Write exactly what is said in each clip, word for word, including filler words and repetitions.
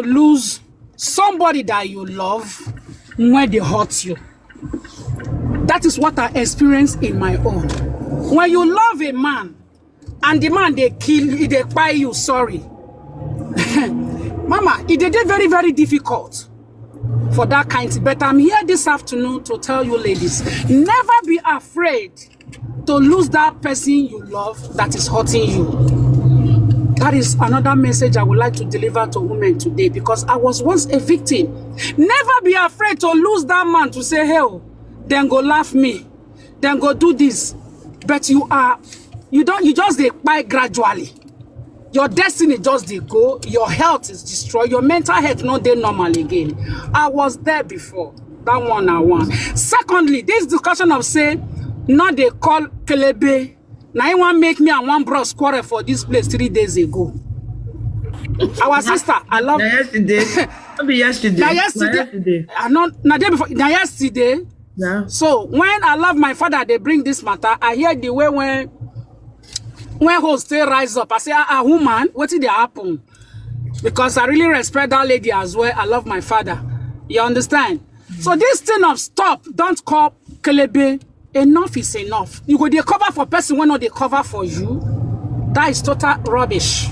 lose somebody that you love when they hurt you. That is what I experienced in my own. When you love a man and the man they kill you, they buy you, sorry. Mama, it dey very, very difficult for that kind thing. But I'm here this afternoon to tell you, ladies, never be afraid to lose that person you love that is hurting you. That is another message I would like to deliver to women today, because I was once a victim. Never be afraid to lose that man to say, "Hey, oh, then go laugh me, then go do this." But you are, you don't, you just dey kpai gradually. Your destiny just dey go, your health is destroyed, your mental health not dey normal again. I was there before. That one na one. Secondly, this discussion of say, not they call kelebe. Now you want make me and one bros quarrel for this place three days ago. Our sister, I love Na yesterday. No be yesterday. Na Na yesterday. yesterday. I not, na day before, na yesterday. Yeah. So when I love my father, they bring this matter. I hear the way when when host they rise up. I say, "Ah, ah, woman, what did they happen?" Because I really respect that lady as well. I love my father. You understand? So this thing of stop, don't call kelebe. Enough is enough. You go dey cover for person when not they cover for you. That is total rubbish.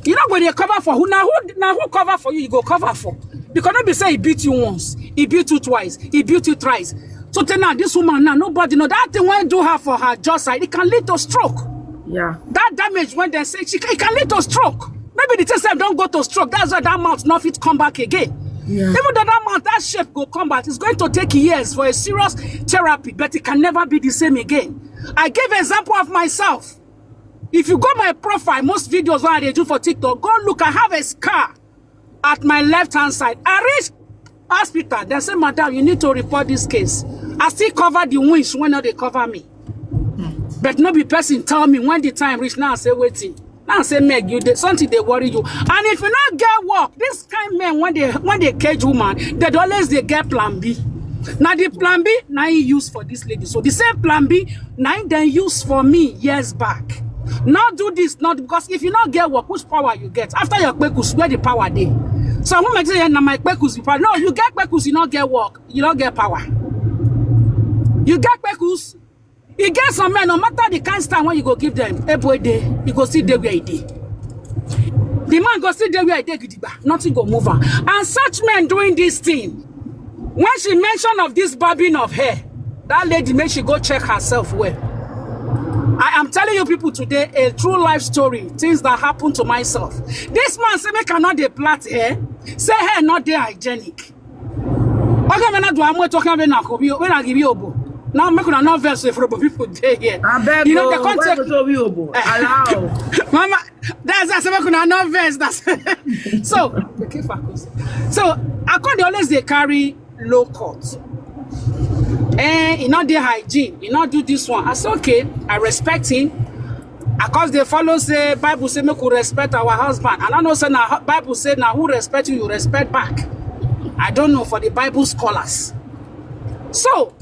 You not go dey cover for who now? Who now? Who cover for you? You go cover for, because not be say he beat you once, he beat you twice, he beat you thrice. So tell now this woman now, nobody know that thing when do her for her just side, it can lead to stroke. Yeah. That damage when they say she, it can lead to stroke. Maybe the thing sef don't go to stroke. That's why that mouth not fit come back again. Yeah. Even though that mouth, that shape go come back, it's going to take years for a serious therapy, but it can never be the same again. I gave example of myself. If you go my profile, most videos wey I dey do for TikTok, go look. I have a scar at my left hand side. I reach hospital. They say, "Madam, you need to report this case." I still cover the wounds when not they cover me. But no be person tell me when the time reach. Now I say, "Waiting." Now I say, "Meg, you dey, something they worry you." And if you not get work, this kind men when they when they cage woman, they always they get plan B. Now the plan B now he use for this lady. So the same plan B now he then use for me years back. Not do this, not because if you not get work, which power you get? After your kpekus, where the power dey? So I won't make say, "Yeah, na my kpekus be power." No, you get kpekus, you not get work, you not get power. You get kpekus. You get some men, no matter the kind time when you go give them, every day, you go see day where he dey. The man go see day where he dey gidigba. Nothing go move am. And such men doing this thing. When she mentioned of this barbing of hair, that lady make she go check herself well. I am telling you people today a true life story, things that happened to myself. This man say make I not dey plait hair, say hair not dey hygienic. Okay, when I do, I'm talking about now. When I give you obo, now make una not vex if obo people dey here. I beg You know you, the contact. Why go so we obo? Allow. Mama, that's that's make una not vex. That's so. So I call the always they carry low cut. Eh, you know the hygiene, you know do this one. I say okay, I respect him. Because they follow say Bible say make we respect our husband. And I know say now Bible say now who respect you, you respect back. I don't know for the Bible scholars. So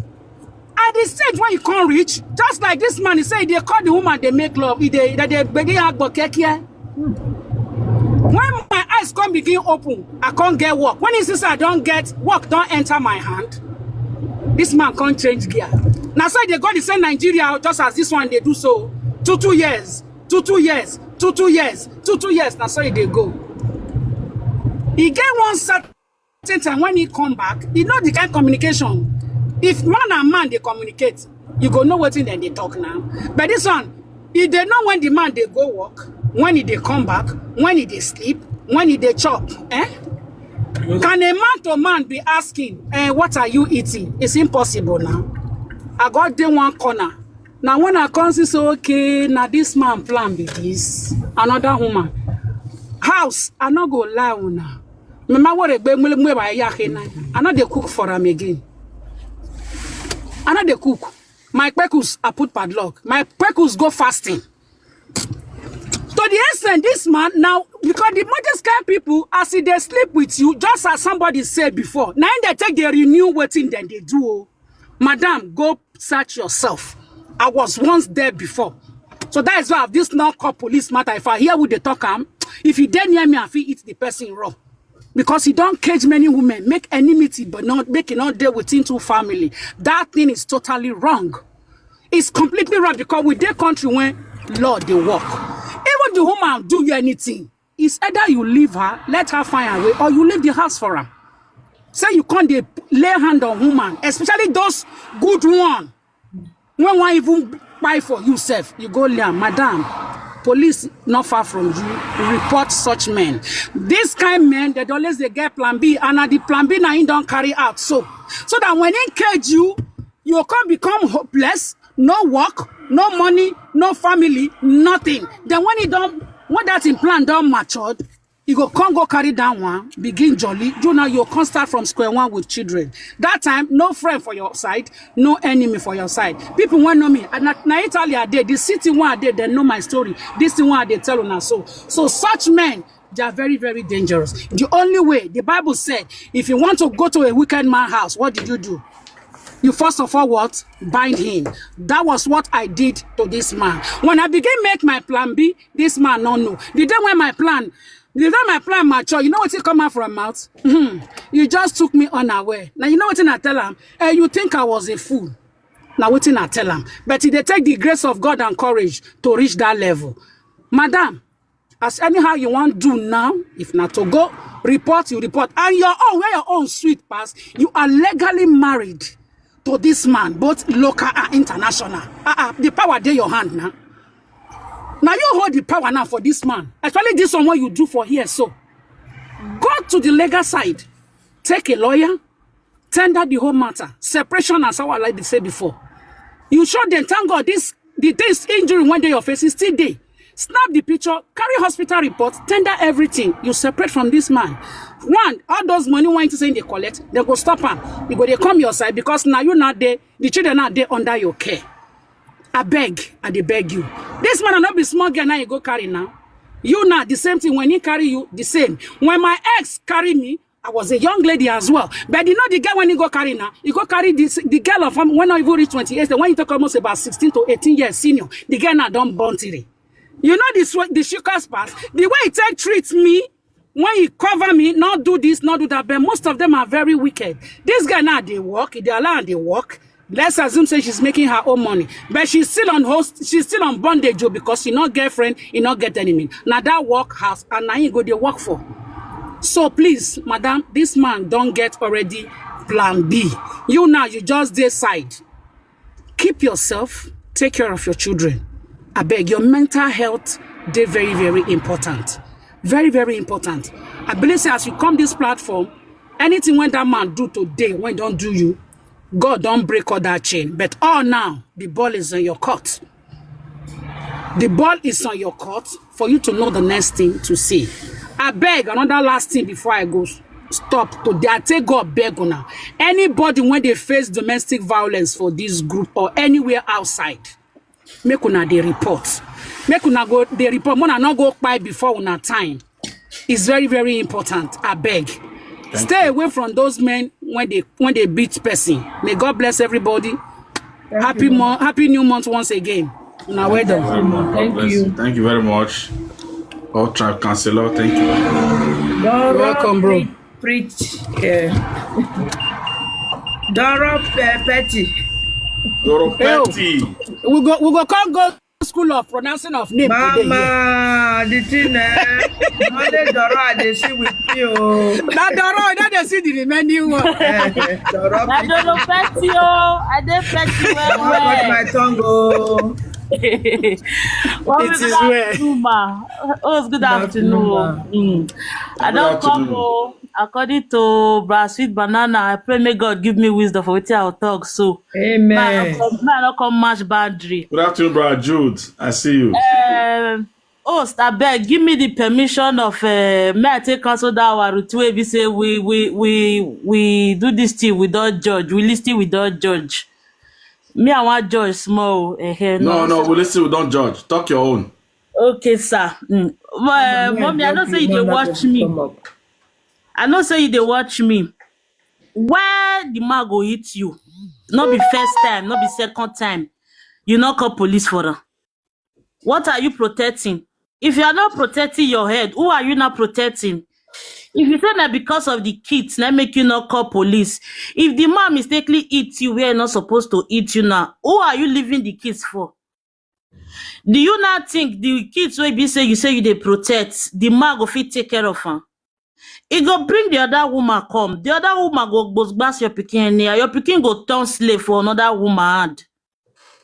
at the stage when you can't reach, just like this man, he say they call the woman, they make love. He dey that they begin act kekia. When my eyes come begin open, I can't get work. When he says I don't get work, don't enter my hand. This man can't change gear. Now so they go the same Nigeria just as this one they do so. Two two years, two two years, two two years, two two years. Now so they go. He get one certain time when he come back, he know the kind communication. If man and man they communicate, you go know what thing then they talk now. But this one, if they know when the man they go work, when he they come back, when he they sleep, when he they chop, eh? Can a man to man be asking, eh, "What are you eating?" It's impossible now. I got day one corner. Now when I come see say okay, now this man plan be this, another woman. House, I not go lie una. Mama what a big mwe by yake na. I not they cook for him again. I not they cook. My kpekus, I put padlock. My kpekus go fasting. To the extent this man now, because the modest kind people, as if they sleep with you, just as somebody said before, now they take they renew waiting then they do. Oh. Madam, go search yourself. I was once there before. So that is why I have this now call police matter. If I hear who they talk am, if you dare near me, I feel eat the person raw. because he don't cage many women, make enmity, but not make it not there within two family. That thing is totally wrong. It's completely wrong because we dey country when law dey work. Even the woman do you anything, it's either you leave her, let her find her way, or you leave the house for her. Say you can't dey lay hand on woman, especially those good one. When one even buy for yourself, you go lay am, madam. Police not far from you. Report such men. This kind men, they always they get plan B, and na the plan B na him don carry out. So, so that when he cage you, you come become hopeless, no work, no money, no family, nothing. Then when he don't, when that in plan don't matured, you go come go carry down one, begin jolly. You now you come start from square one with children. That time, no friend for your side, no enemy for your side. People want know me. And na, na Italy I dey, the city one I dey, they know my story. This thing one I dey tell una so. So such men, they are very, very dangerous. The only way, the Bible said, if you want to go to a wicked man's house, what did you do? You first of all what? Bind him. That was what I did to this man. When I begin make my plan B, this man no know. The day when my plan, the day my plan mature, you know what he come out from mouth? Hmm. You just took me unaware. Now you know what I tell him? Eh, you think I was a fool. Now what I tell him? But he dey take the grace of God and courage to reach that level. Madam, as anyhow you want do now, if not to go, report, you report. And your own, where your own sweet pass, you are legally married to this man, both local and international. Uh-uh, the power dey your hand now. Now you hold the power now for this man, especially this one what you do for here. So go to the legal side, take a lawyer, tender the whole matter. Separation as our like they say before. You show them, thank God, this the this injury one day your face is still there. Snap the picture, carry hospital report, tender everything. You separate from this man. One, all those money wanting to say they collect, they go stop am. You go they come your side because now you not there, the children are there under your care. I beg, I dey beg you. This man are not be small girl now you go carry now. You now the same thing when he carry you, the same. When my ex carry me, I was a young lady as well. But you know the girl when he go carry now, he go carry this the girl of um, when I even reach twenty-eight, when you talk almost about sixteen to eighteen years senior, the girl now don't born three. You know this way the sugar's pass, the way he take treat me, when he cover me, not do this, not do that. But most of them are very wicked. This guy now they work, they allow they work. Let's assume say she's making her own money, but she's still on host. She's still on bondage oh, because she not girlfriend, he not get enemy. Now that work house and now he go they work for. So please, madam, this man don't get already plan B. You now you just decide. Keep yourself, take care of your children. I beg your mental health. They very very important, very very important. I believe say as you come this platform, anything when that man do today, when don't do you, God don't break all that chain. But all now, the ball is on your court. The ball is on your court for you to know the next thing to say. I beg another last thing before I go s- stop today. I take God beg una. Anybody when they face domestic violence for this group or anywhere outside, make una they report. Make una go they report. Una not go by before una time. It's very very important. I beg. Stay away from those men when they when they beat person. May God bless everybody. Happy month, happy new month once again. Now well done. Thank you. Thank you very much. All tribe counselor, thank you. Doro Welcome, bro. Pre- Preach. Yeah. Doro Pe- Petty. Doro Petty. We go we go come go school of pronouncing of name today. Yeah. Mama, the thing eh. Only Doro I dey see with you. That Doro, that they see the remaining one. Eh, Doro I don't know petty oh, I dey petty well Don't touch well. My tongue oh. Well, It is good well. Afternoon, ma. Oh, it's good Good afternoon. afternoon, ma. Mm. I don't come Afternoon. oh. According to Brad Sweet Banana, I pray may God give me wisdom for what I'll talk. So, man, I Amen. don't come, man, I don't come match boundary. Good afternoon, brother Jude. I see you. Um, host, I beg, give me the permission of uh, may I take counsel that our routine. We say we we we we do this thing without judge. We listen without judge. Me, I want judge small. Uh, No, no, we listen. We don't judge. Talk your own. Okay, sir. Mm. Well, mommy, I don't say you dey watch me. I know say you dey watch me. Where the man go hit you? Not be first time, not be second time. You not call police for her. What are you protecting? If you are not protecting your head, who are you not protecting? If you say na because of the kids, na make you not call police. If the man mistakenly eat you where not supposed to eat you now, who are you leaving the kids for? Do you not think the kids wey be say you say you dey protect, the man go fit take care of am? E go bring the other woman come. The other woman go gbas your pikin anyhow. Your pikin go turn slave for another woman hand.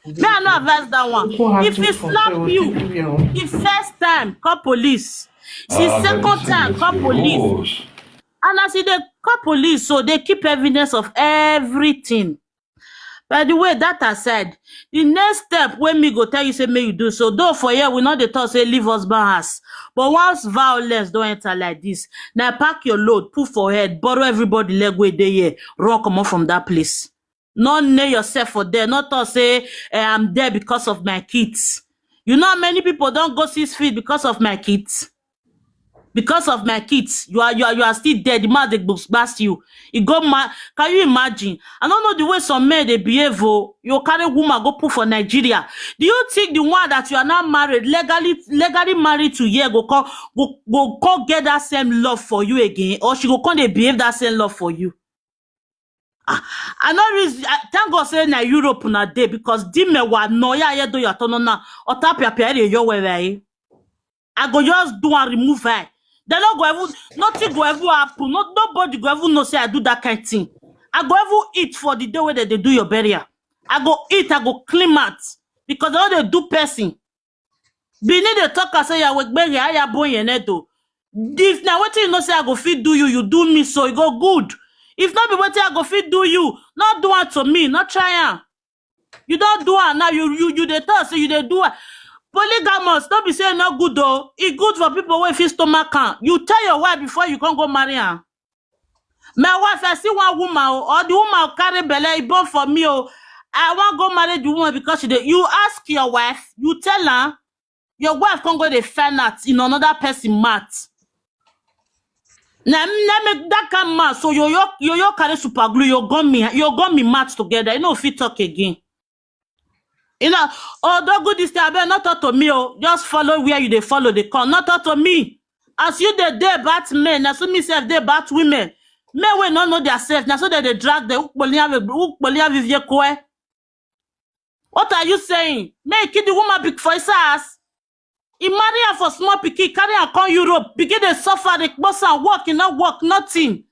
Me, I no advise that one. If he slap you, the first time, call police. The second time, call police. And as e dey call police, so they keep evidence of everything. By the way, that aside, the next step wey me go tell you say make you do so, though for here we no dey talk say leave husband house, but once violence don enter like this, na pack your load, put for head, borrow everybody leg wey dey here, run comot from that place. No nail yourself for there. No talk say, eh, I'm there because of my kids. You know how many people don go six feet because of my kids? Because of my kids, you are you are you are still there. The man dey gbas you. E go ma- can you imagine? I don't know the way some men dey behave. Oh, you carry woman go put for Nigeria. Do you think the one that you are now married, legally legally married to here, go come go go come get that same love for you again, or she go come dey behave that same love for you? Ah, I no reason. I, thank God say na Europe na dey, because di me wa no ya ye do ya tono na ota pia pia re yo we we. I go just do and remove her. They no go even nothing go even happen. No, nobody go even know say I do that kind thing. I go even eat for the day where they, they do your burial. I go eat, I go clean out because they no dey do person. Benin dey talk and say ya wegbere aya boy yenedo. If na wetin you know say I go fit do you, you do me so e go good. If not be wetin I go fit do you, not do am to me, not try am. You don do am now, you you you dey talk say you dey do am. Polygamous no be say e no good o. E good for people wey fit stomach am. You tell your wife before you come go marry am. My wife, I see one woman o, or the woman carry belle, e born for me o. I wan go marry the woman because she dey. You ask your wife, you tell am, your wife come go dey find out in another person mouth. Na na make that kind man so yo yo yo yo carry super glue, you got me, you got me mouth together. You know fit talk again. You know, oh, don't go this thing. I better not talk to me. Oh, just follow where you they follow the con. Not talk to me. As you dey dey about men, na so me sef dey about women. Men wey no know their self, na so they dey drag the ukpolia ukpolia vivie kwe. What are you saying? Make kill the woman be for his ass. He marry her for small pikin, carry her come Europe, begin dey suffer, dey kposa, work, e no work, nothing.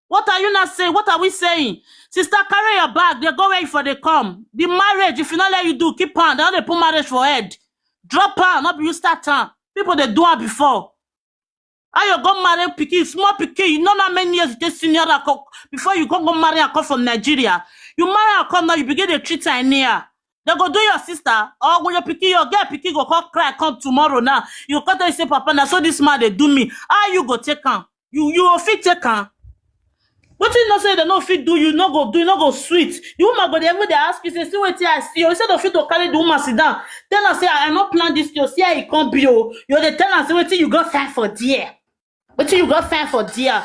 What are you not saying? What are we saying? Sister, carry your bag. They go where you for they come. The marriage, if you not let you do, keep on. They no dey put marriage for head. Drop her, not be you start her. People they do her before. How you go marry pikin, small pikin, you know how many years you take senior her co- before you go go marry her come from Nigeria. You marry her come now, you begin to treat her near. They go do your sister, or when your pikin, your girl pikin go come cry come tomorrow now. You come tell you say, Papa, now so this man they do me. How you go take am? You you go fit take am. Wetin you know say they no fit do you, no go do, no go sweet. The woman go dey even dey ask you say, see wetin I see. You say they fit to carry the woman sit down. Tell her say I no plan this thing. See how e come be o. You dey tell her say wetin you go find for there. Wetin you go find for there.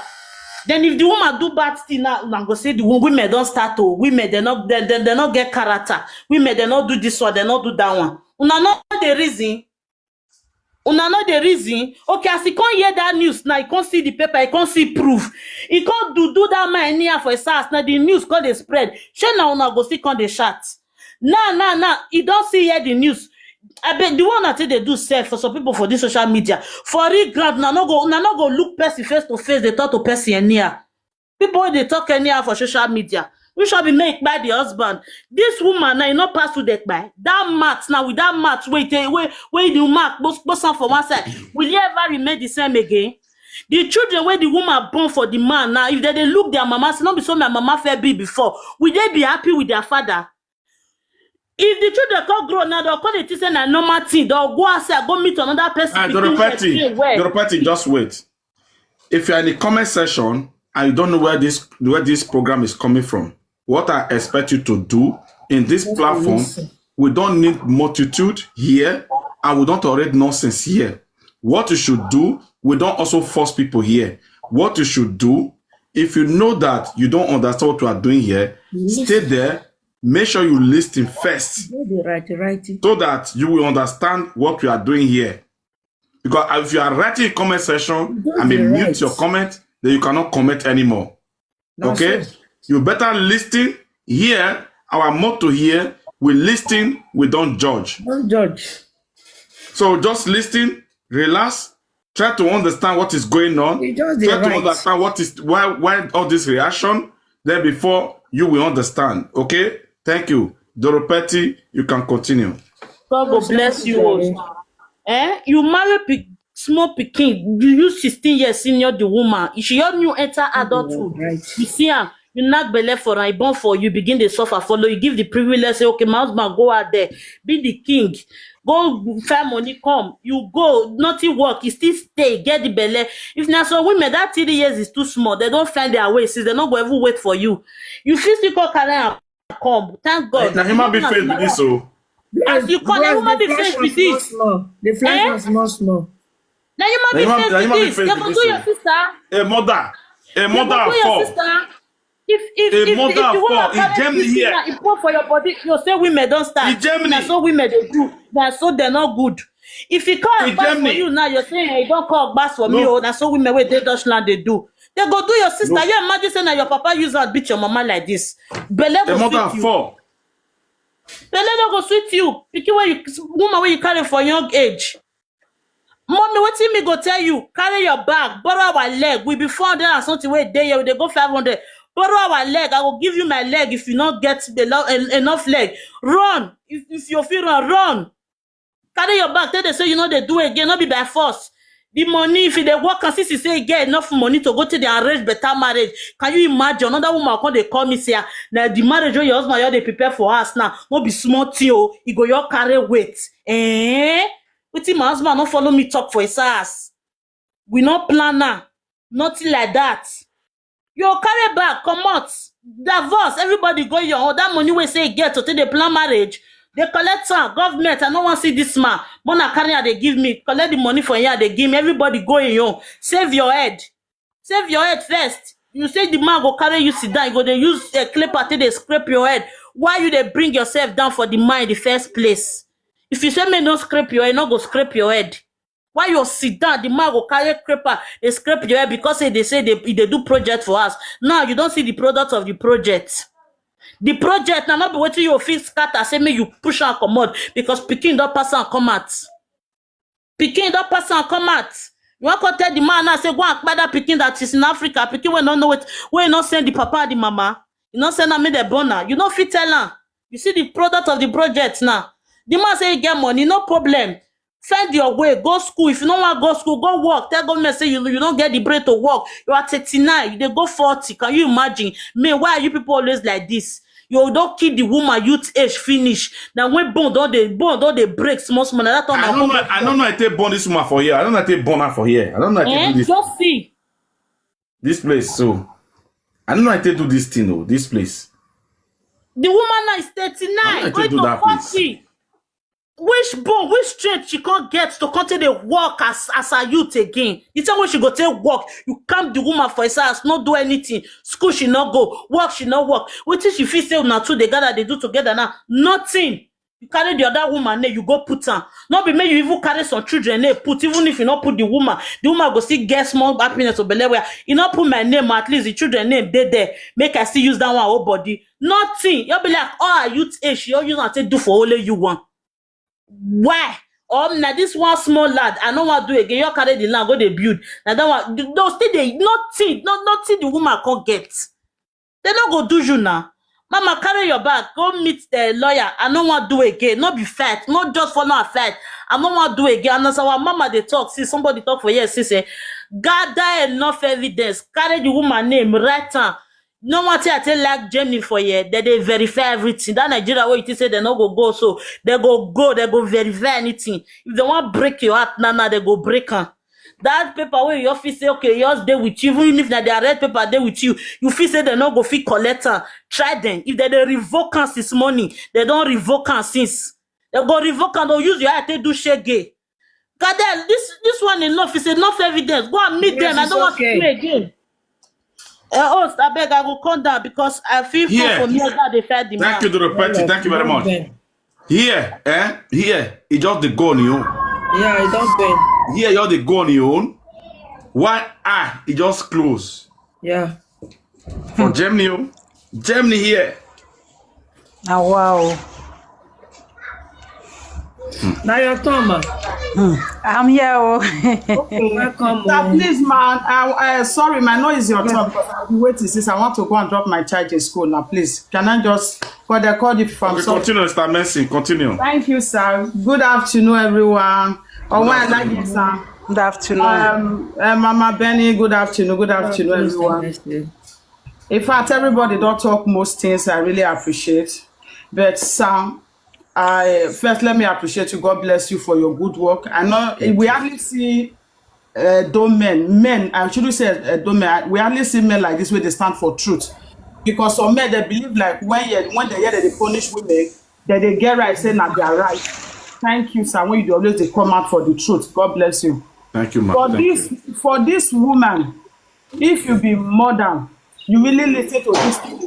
Then if the woman do bad thing now, una go say the wo- women don start to women they no they, they, they no get character. Women they no do this one, they no do that one. Una no the reason. Una no the reason. Okay, as he can't hear that news now, he can't see the paper, he can't see proof. He can't do do that man anyhow for his house. Now the news can't dey spread. Shey na una go see can't dey chat. Now, now, now, he don't see hear the news. I bet the one that they do self for some people for this social media. For real ground, now no go now no go look person face to face, they talk to person anyhow. People wey dey talk anyhow for social media. We shall be make by the husband. This woman now, you not pass to death by that mat now with that mat wait wait wait the mark boss boss am for one side. Will he ever remain the same again? The children where the woman born for the man now, if they, they look their mama, say not be so my mama fair be before. Will they be happy with their father? If the children come grow now, they'll call it say na normal thing. They'll go outside, go meet another person. Ah, begin to Doropati, explain where. Doropati, just wait. If you are in the comment section and you don't know where this where this program is coming from, what I expect you to do in this platform, we don't need multitude here, and we don't tolerate nonsense here. What you should do, we don't also force people here. What you should do, if you know that you don't understand what we are doing here, stay there. Make sure you listen first Dey right, right. so that you will understand what we are doing here. Because if you are writing in comment section, I may mute your comment. then you cannot comment anymore. Okay? You better listen here. Our motto here, we listen, we don't judge. Don't judge. So just listen, relax, try to understand what is going on. You just dey Try to right. understand what is why why all this reaction. Then before you will understand. Okay? Thank you. Doropeti, you can continue. God go bless you. Oh. Eh? You marry pick, small pikin, you use sixteen years senior the woman. If she your new enter adulthood, Right. You see am, you knack belle for am, e born for you, begin dey suffer, follow you, give the privilege, say, okay, my husband, go out there, be the king, go find money, come, you go, nothing work, you still stay, get the belle. If na some women, that three years is too small, they don't find their way, since they no go even wait for you. You fit still come carry am come. Thank God. Na human being face be this, so As you call a woman be face be this. They fly Eh? Am small, small. Na human Na being human- face na be human being this. face They be go this, do so. Your sister. A mother, a They mother go do your for sister. If if A if, mother if you for want in to Germany this here. Now, it pour for your body. You say women don't stand. In Germany. Na so women they do. Na so they're not good. If he call In back for Germany. You now, you're saying, hey, don't call back for me. No. Oh, na so women wey dey Dutchland they do. They go do your sister. No. You imagine say now your papa use and beat your mama like this. Belle A go mother sweet you. For Belle no go sweet you. Pikin wey you woman wey you carry for young age. Mommy, wetin me go tell you? Carry your bag, borrow our leg. We be four hundred and something wey dey here, we dey go five hundred. Borrow our leg. I will give you my leg if you not get the lo- en- enough leg. Run. If, if you feel run, run. Carry your bag. Tell they say you know they do again, not be by force. The money, if they work and since you say you get enough money to go to the arrange better marriage, can you imagine another woman come they call me say, ah, now the marriage wey your husband you dey prepare for us now, no be small thing. Oh, he go your carry weight. Eh? Wetin my husband no follow me talk for his ass. We no plan am. Nothing like that. You carry back, comot, divorce, everybody go your own. That money wey say e get to take dey plan marriage, they collect am. Government, I no wan see this man. Mona carry am, they give me. Collect the money for here, they give me. Everybody go in your own. Save your head. Save your head first. You say the man go carry you sit down, you go dey use a clipper till they scrape your head. Why you dey bring yourself down for the man in the first place? If you say me no scrape your head, no go scrape your head. Why you sit down? The man go carry scraper, they scrape your head because say they say they, they do project for us. Now you don't see the product of the project. The project now not be wetin you fit scatter. Say me you push and comot because pikin don't pass and come out. Pikin don't pass and come out. You want to tell the man now say go and kpai that pikin that is in Africa. Pikin wey no know it, wey no send the papa and the mama. You no send am make dem born am. You no fit tell am. You see the product of the project now. The man say you get money, no problem. Find your way, go school. If you no wan go school, go work. Tell government say you you don't get the brain to work. You are thirty-nine, you dey go forty. Can you imagine? Me, why are you people always like this? You don't kill the woman youth age finish. Now when bone don't they bone don't they break small small. Now that time I I don't come know. back I for don't know. I take born this woman for here. I don't know. I take born her for here. I don't know. I take Eh? Do this. Just see. This place. So I don't know. I take do this thing. Oh, this place. The woman now is thirty-nine, How I going take do to that place? forty. Which bone, which strength she can't get to come take dey work as as a youth again? The time when she go take work, you calm the woman for his house, not do anything. School she not go, work she not work. Wetin she feel say una two dey gather dey do together now? Nothing. You carry the other woman name, you go put am. Not be make you even carry some children name put, even if you not put the woman, the woman go still get small happiness or belle where you not put my name, at least the children name dey there. Make I still use that one whole body. Nothing. You'll be like, oh, youth age, you use and take do for only you one. Why? Um, now this one small lad, I no want do again. You carry the land, go dey build. Now that one, those still they nothing, no nothing the woman can get. They no go do you now. Mama, carry your bag, go meet the lawyer. I no want do again. No be fight, no just follow a fight. I no want do again. And as our mama they talk, see somebody talk for here, see say, gather enough evidence, carry the woman name, write am. No one thing I tell like Germany for here, that they verify everything. That Nigeria where you think say they no go go, so they go go, they go verify anything. If they want break your heart, now now they go break am. That paper where your office say okay, yours dey with you, even if na their red paper dey with you, you feel say they no go fit collect am. Try them. If they dey revoke am since morning, they don't revoke am since. They go revoke am, they'll use your eye take do shege. God, this this one enough is enough evidence. Go and meet Yes, them. I it's don't want okay. To play again. Uh, host, I beg, I go come down because I feel Yeah. for me. God, they fight the Thank man. You, Doropeti. Thank you very much. Here, eh? Here, it just the go on your own. Yeah, I don't bend. Here, you the go on your own. Why? Ah, it just close. Yeah. For Germany, oh. Germany here. Now, wow. Now your turn, ma. I'm here. Oh. Okay, welcome. Sir, Oh. Please, man. I, uh, sorry, my noise is your turn because I'll be waiting since I want to go and drop my child in school now. Please, can I just, for the call if I'm Okay, sorry. Continue, Mister Mercy. Continue. Thank you, sir. Good afternoon, everyone. Oh, well, I like you, sir. Good afternoon. Um, uh, Mama Benny, good afternoon. Good afternoon, Please, everyone. Mister In fact, everybody don't talk most things I really appreciate. But, sir, I first let me appreciate you. God bless you for your good work. I know we hardly see uh, though men, men. I shouldn't say uh, though men. We hardly see men like this where they stand for truth. Because some men they believe like when you, when they hear that they punish women, that they get right say na their right. Thank you, sir. When you always they come out for the truth. God bless you. Thank you, ma. For Thank this, you. For this woman, if you be modern, you really listen to this thing.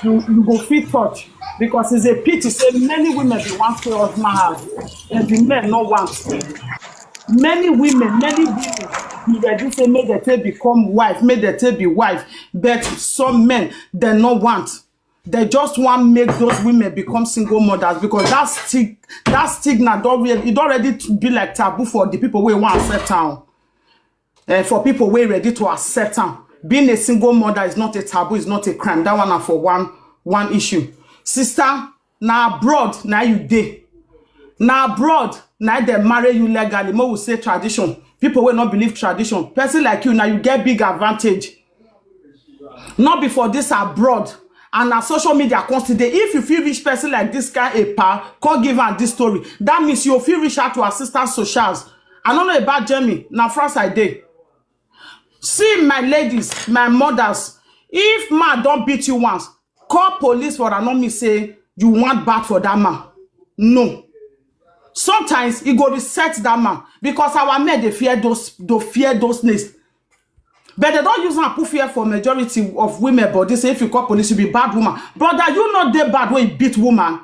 You, you go feel touch because it's a pity. Say many women be want to husband house, and the men no want. Many women, many women, you ready say make they take become wife, make they take be wife. But some men, they no want. They just want make those women become single mothers because that stig that stigma don't really it already be like taboo for the people who want accept town. And for people who ready to accept them, being a single mother is not a taboo, is not a crime. That one are for one one issue. Sister, now abroad, now you day. Now abroad, now they marry you legally. More will say tradition. People will not believe tradition. Person like you, now you get big advantage. Not before this abroad. And na social media constantly. If you feel rich person like this guy a pa, come give am this story. That means you feel reach out to assistant socials. I don't know about Jamie. Now France I dey. See my ladies, my mothers. If man don't beat you once, call police for an me say you want bad for that man. No. Sometimes e go reset that man because our men they fear those they fear those things. But they don't use and put fear for majority of women body. Say if you call police, you be bad woman. Brother, you not dey bad when you beat woman.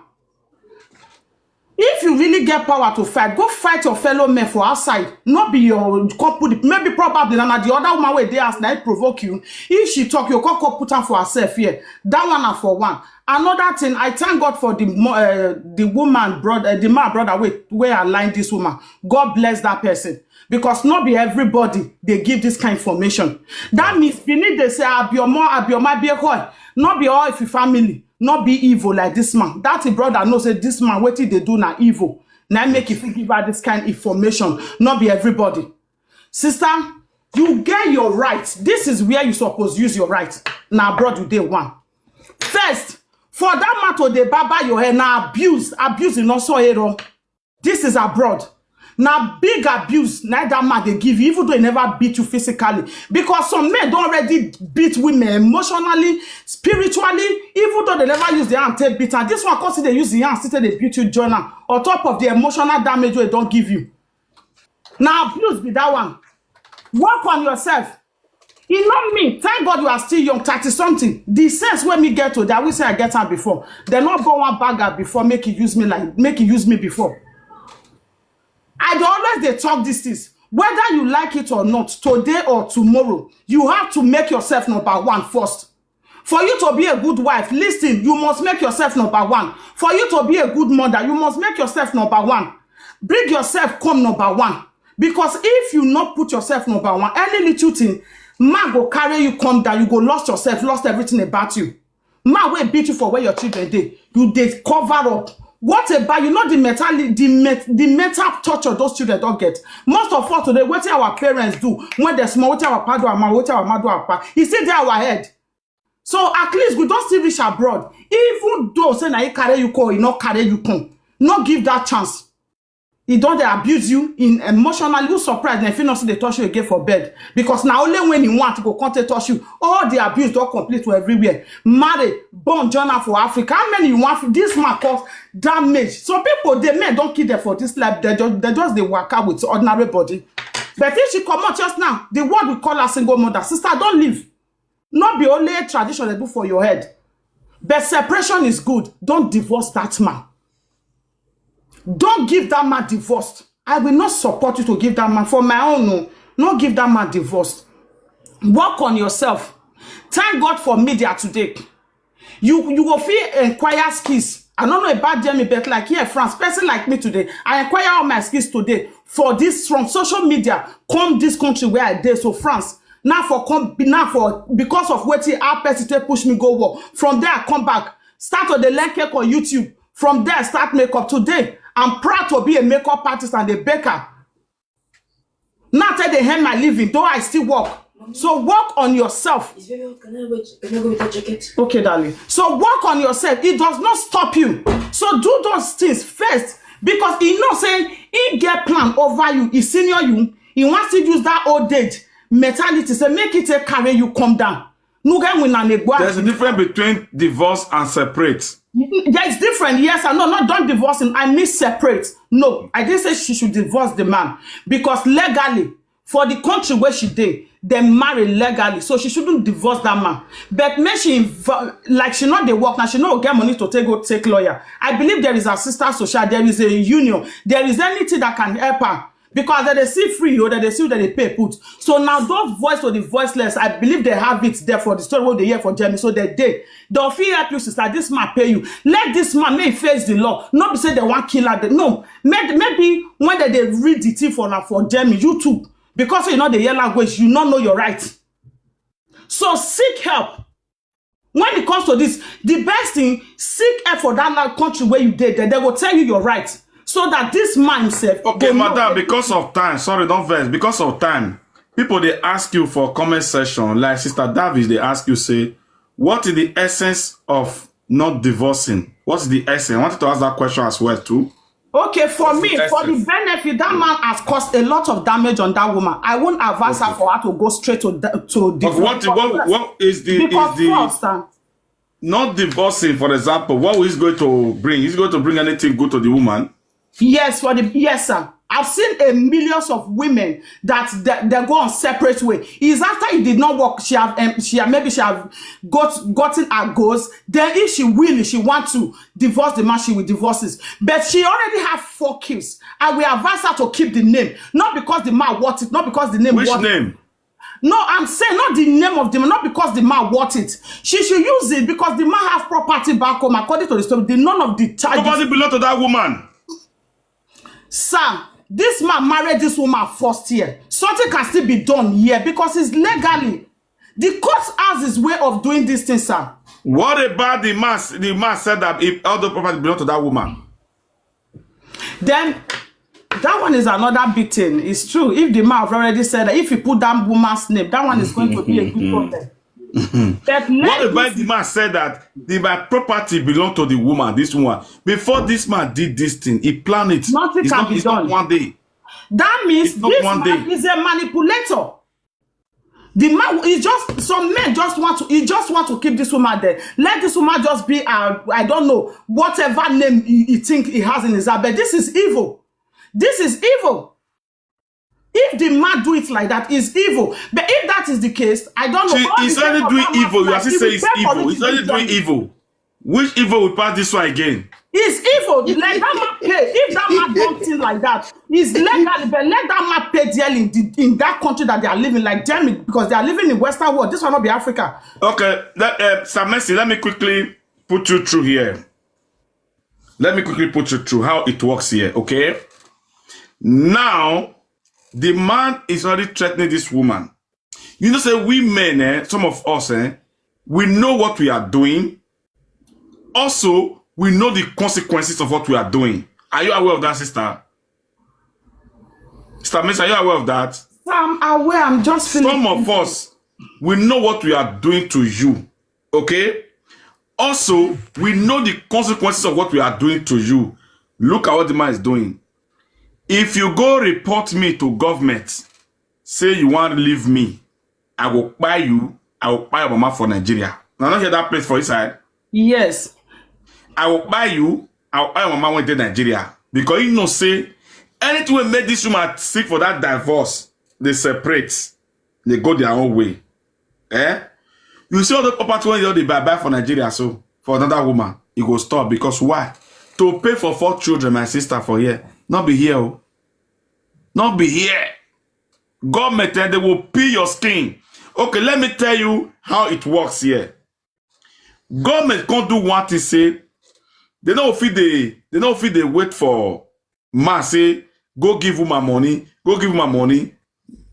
If you really get power to fight, go fight your fellow men for outside. Not be your couple. Maybe probably na the other woman where they ask now provoke you. If she talk, you can't put her for herself here. That one are for one. Another thing, I thank God for the mo- uh, the woman brother, the man brother where where I line this woman. God bless that person because not be everybody they give this kind of information. That means beneath they say abioma abioma be a not be all if you family, not be evil like this man. That the brother know say this man what they do na evil. Now make if you give her this kind of information, not be everybody. Sister, you get your right. This is where you suppose use your right. Now abroad you day one. First, for that matter, they baba your hair now abuse, abuse in also error. This is abroad. Now big abuse, now that man they give you, even though he never beat you physically. Because some men don't already beat women emotionally, spiritually, even though they never use their hand to beat her. This one cause they use the hand, still they beat you, join her, on top of the emotional damage they don't give you. Now abuse be that one. Work on yourself. E not me. Thank God you are still young, thirty something. The sense when me get to that, we say I get her before. They not born one bagger before, make you use me like make you use me before. I dey always they talk these things. Whether you like it or not, today or tomorrow, you have to make yourself number one first. For you to be a good wife, listen, you must make yourself number one. For you to be a good mother, you must make yourself number one. Bring yourself come number one. Because if you not put yourself number one, any little thing, man go carry you come down, you go lost yourself, lost everything about you. Man will beat you for where your children dey. You dey cover up. What about you know the mentality, the met, the mental torture those children don't get. Most of us today, what our parents do when they're small, what our papa do, our mama, what our mother do, our papa, e still dey our head. So at least we don't still reach abroad. Even though say na he carry you come, he not carry you come. Not give that chance. He don't they abuse you in emotionally. You surprised if you not see they touch you again for bed. Because now only when he want to go come take touch you, all the abuse don't complete to everywhere. Marry, born journal for Africa. How many you want this man cause damage? Some people, the men don't kill them for this life. They just they just they work out with ordinary body. But if she come out just now, the world will call her single mother. Sister, don't leave. Not be only a tradition they do for your head. But separation is good. Don't divorce that man. Don't give that man divorce. I will not support you to give that man for my own. No. No give that man divorce. Work on yourself. Thank God for media today. You you go fit inquire skills. I don't know about Demi, but like here, France, person like me today, I inquire all my skills today for this from social media. Come this country where I dey, so France. Now for come now for because of wetin how person take push me go work. From there I come back, start to dey learn cake on YouTube. From there I start makeup. Today I'm proud to be a makeup artist and a baker. Now take dey earn my living, though I still work. So work on yourself. Is very hot. Can I wait? Can I go with a jacket? Okay, darling. So work on yourself. It does not stop you. So do those things first because he know say he get plan over you. He senior you. He wants to use that old age mentality. Say make it take carry you come down. Nuga win and egwa. There's a difference between divorce and separate. There's different. Yes, I know. Not don't divorce him. I mean separate. No, I didn't say she should divorce the man because legally, for the country where she dey, they marry legally, so she shouldn't divorce that man. But make she inv- like she not dey work now. She no get money to take go take lawyer. I believe there is a sister social. There is a union. There is anything that can help her. Because they dey see free o, they dey see that they pay put. So now those voice to the voiceless, I believe they have it there for the story wey they hear for Germany. So they dey, they'll fit help you, sister. This man pay you. Let this man may face the law. Not be say they want kill her. No, maybe, maybe when they, they read the thing for now for Germany, YouTube, because you know the hear language, you not know your right. So seek help. When it comes to this, the best thing, seek help for that land country where you did there. They will tell you your right. So that this man himself. Okay, madam, because of time, sorry, don't vex. Because of time, people they ask you for comment section, like Sister Davis, they ask you, say, what is the essence of not divorcing? What's the essence? I wanted to ask that question as well, too. Okay, for me, for the benefit, that man has caused a lot of damage on that woman. I won't advise her for her to go straight to the, to the But what, what, what is the, is because the first, uh, not divorcing, for example, what is going to bring? Is going to bring anything good to the woman? Yes, for the yes, sir. I've seen a millions of women that they, they go on separate way. Is after he did not work, she have um, she have, maybe she have got gotten her goals. Then if she will, she want to divorce the man, she will divorce it. But she already have four kids. I will advise her to keep the name, not because the man want it, not because the name. Which want name? No, I'm saying not the name of the man, not because the man want it. She should use it because the man have property back home. According to the story, the none of the charges. Property belong to that woman. Sir, this man married this woman first year. Something can still be done here because it's legally. The court has his way of doing this thing, sir. What about the man? The man said that if all the property belong to that woman. Then that one is another big thing. It's true. If the man have already said that, if he put that woman's name, that one is going to be a good problem. But What let about the man said that the my property belong to the woman? This woman. Before this man did this thing, he planned it. Nothing it's can not, be it's not done. One day. That means It's not this one man day. Is a manipulator. The man is just some men just want to he just want to keep this woman there. Let this woman just be uh, I don't know whatever name he, he think he has in his heart. But this is evil. This is evil. If the man do it like that, it's evil. But if that is the case, I don't know. She, All he's the only people doing that will evil. You pay are still for saying it it's evil. He's only doing individually. Evil. Which evil will pass this one again? It's evil. Let that man pay. If that man don't think like that, it's legal. But let that man pay dearly in, the, in that country that they are living, like Germany, because they are living in Western world. This will not be Africa. Okay, let, uh, Sir Mercy, let me quickly put you through here. Let me quickly put you through how it works here, okay? Now, the man is already threatening this woman. You know, say we men, eh, some of us, eh, we know what we are doing. Also, we know the consequences of what we are doing. Are you aware of that, sister? Sister Mercy, are you aware of that? I'm aware. I'm just feeling. Some of us, we know what we are doing to you. Okay? Also, we know the consequences of what we are doing to you. Look at what the man is doing. If you go report me to government, say you want to leave me, I will buy you, I will buy your mama for Nigeria. Now, not hear that place for inside. Yes. I will buy you, I will buy your mama when they Nigeria. Because you know, say, anything will make this woman seek for that divorce, they separate, they go their own way. Eh? You see all the property when you they buy, buy for Nigeria, so for another woman, you go stop. Because why? To pay for four children, my sister, for here. Not be here. Oh. Not be here. Government, eh, they will peel your skin. Okay, let me tell you how it works here. Government can't do one thing, say, they don't feel they, they don't feel they wait for man, say, "Go give woman money, go give woman money."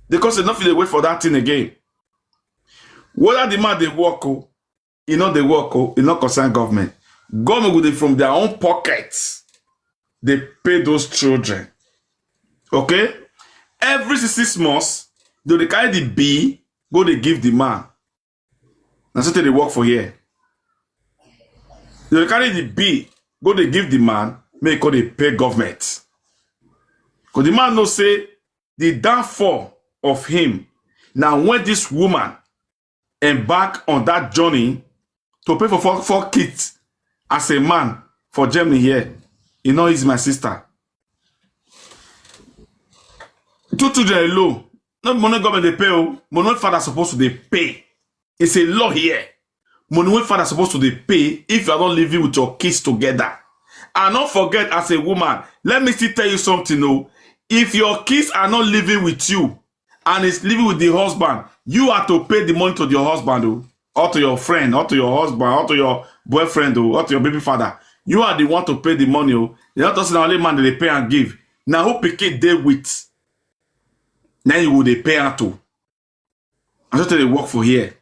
Because they don't feel they wait for that thing again. Whether the man they work, oh, e no dey work, oh, e no concern government. Government go dey from their own pockets, they pay those children. Okay? Every six months, they dey carry the bill, go dey give the man. Na so they work for here. They dey carry the bill, go dey give the man, make e go dey pay government. Because the man know say the downfall of him, now when this woman embark on that journey to pay for four, four kids as a man for Germany here, e no easy, my sister. Two children alone, not money government they pay, oh, money father supposed to they pay. It's a law here. Money wey father supposed to dey pay if you are not living with your kids together. And don't forget, as a woman, let me still tell you something, oh. If your kids are not living with you and is living with the husband, you are to pay the money to your husband, oh, or to your friend, or to your husband, or to your boyfriend, oh, or to your baby father. You are the one to pay the money, oh. They don't say na only man that they pay and give. Now who pikin dey with? Now you will dey pay am to. I just tell they work for here.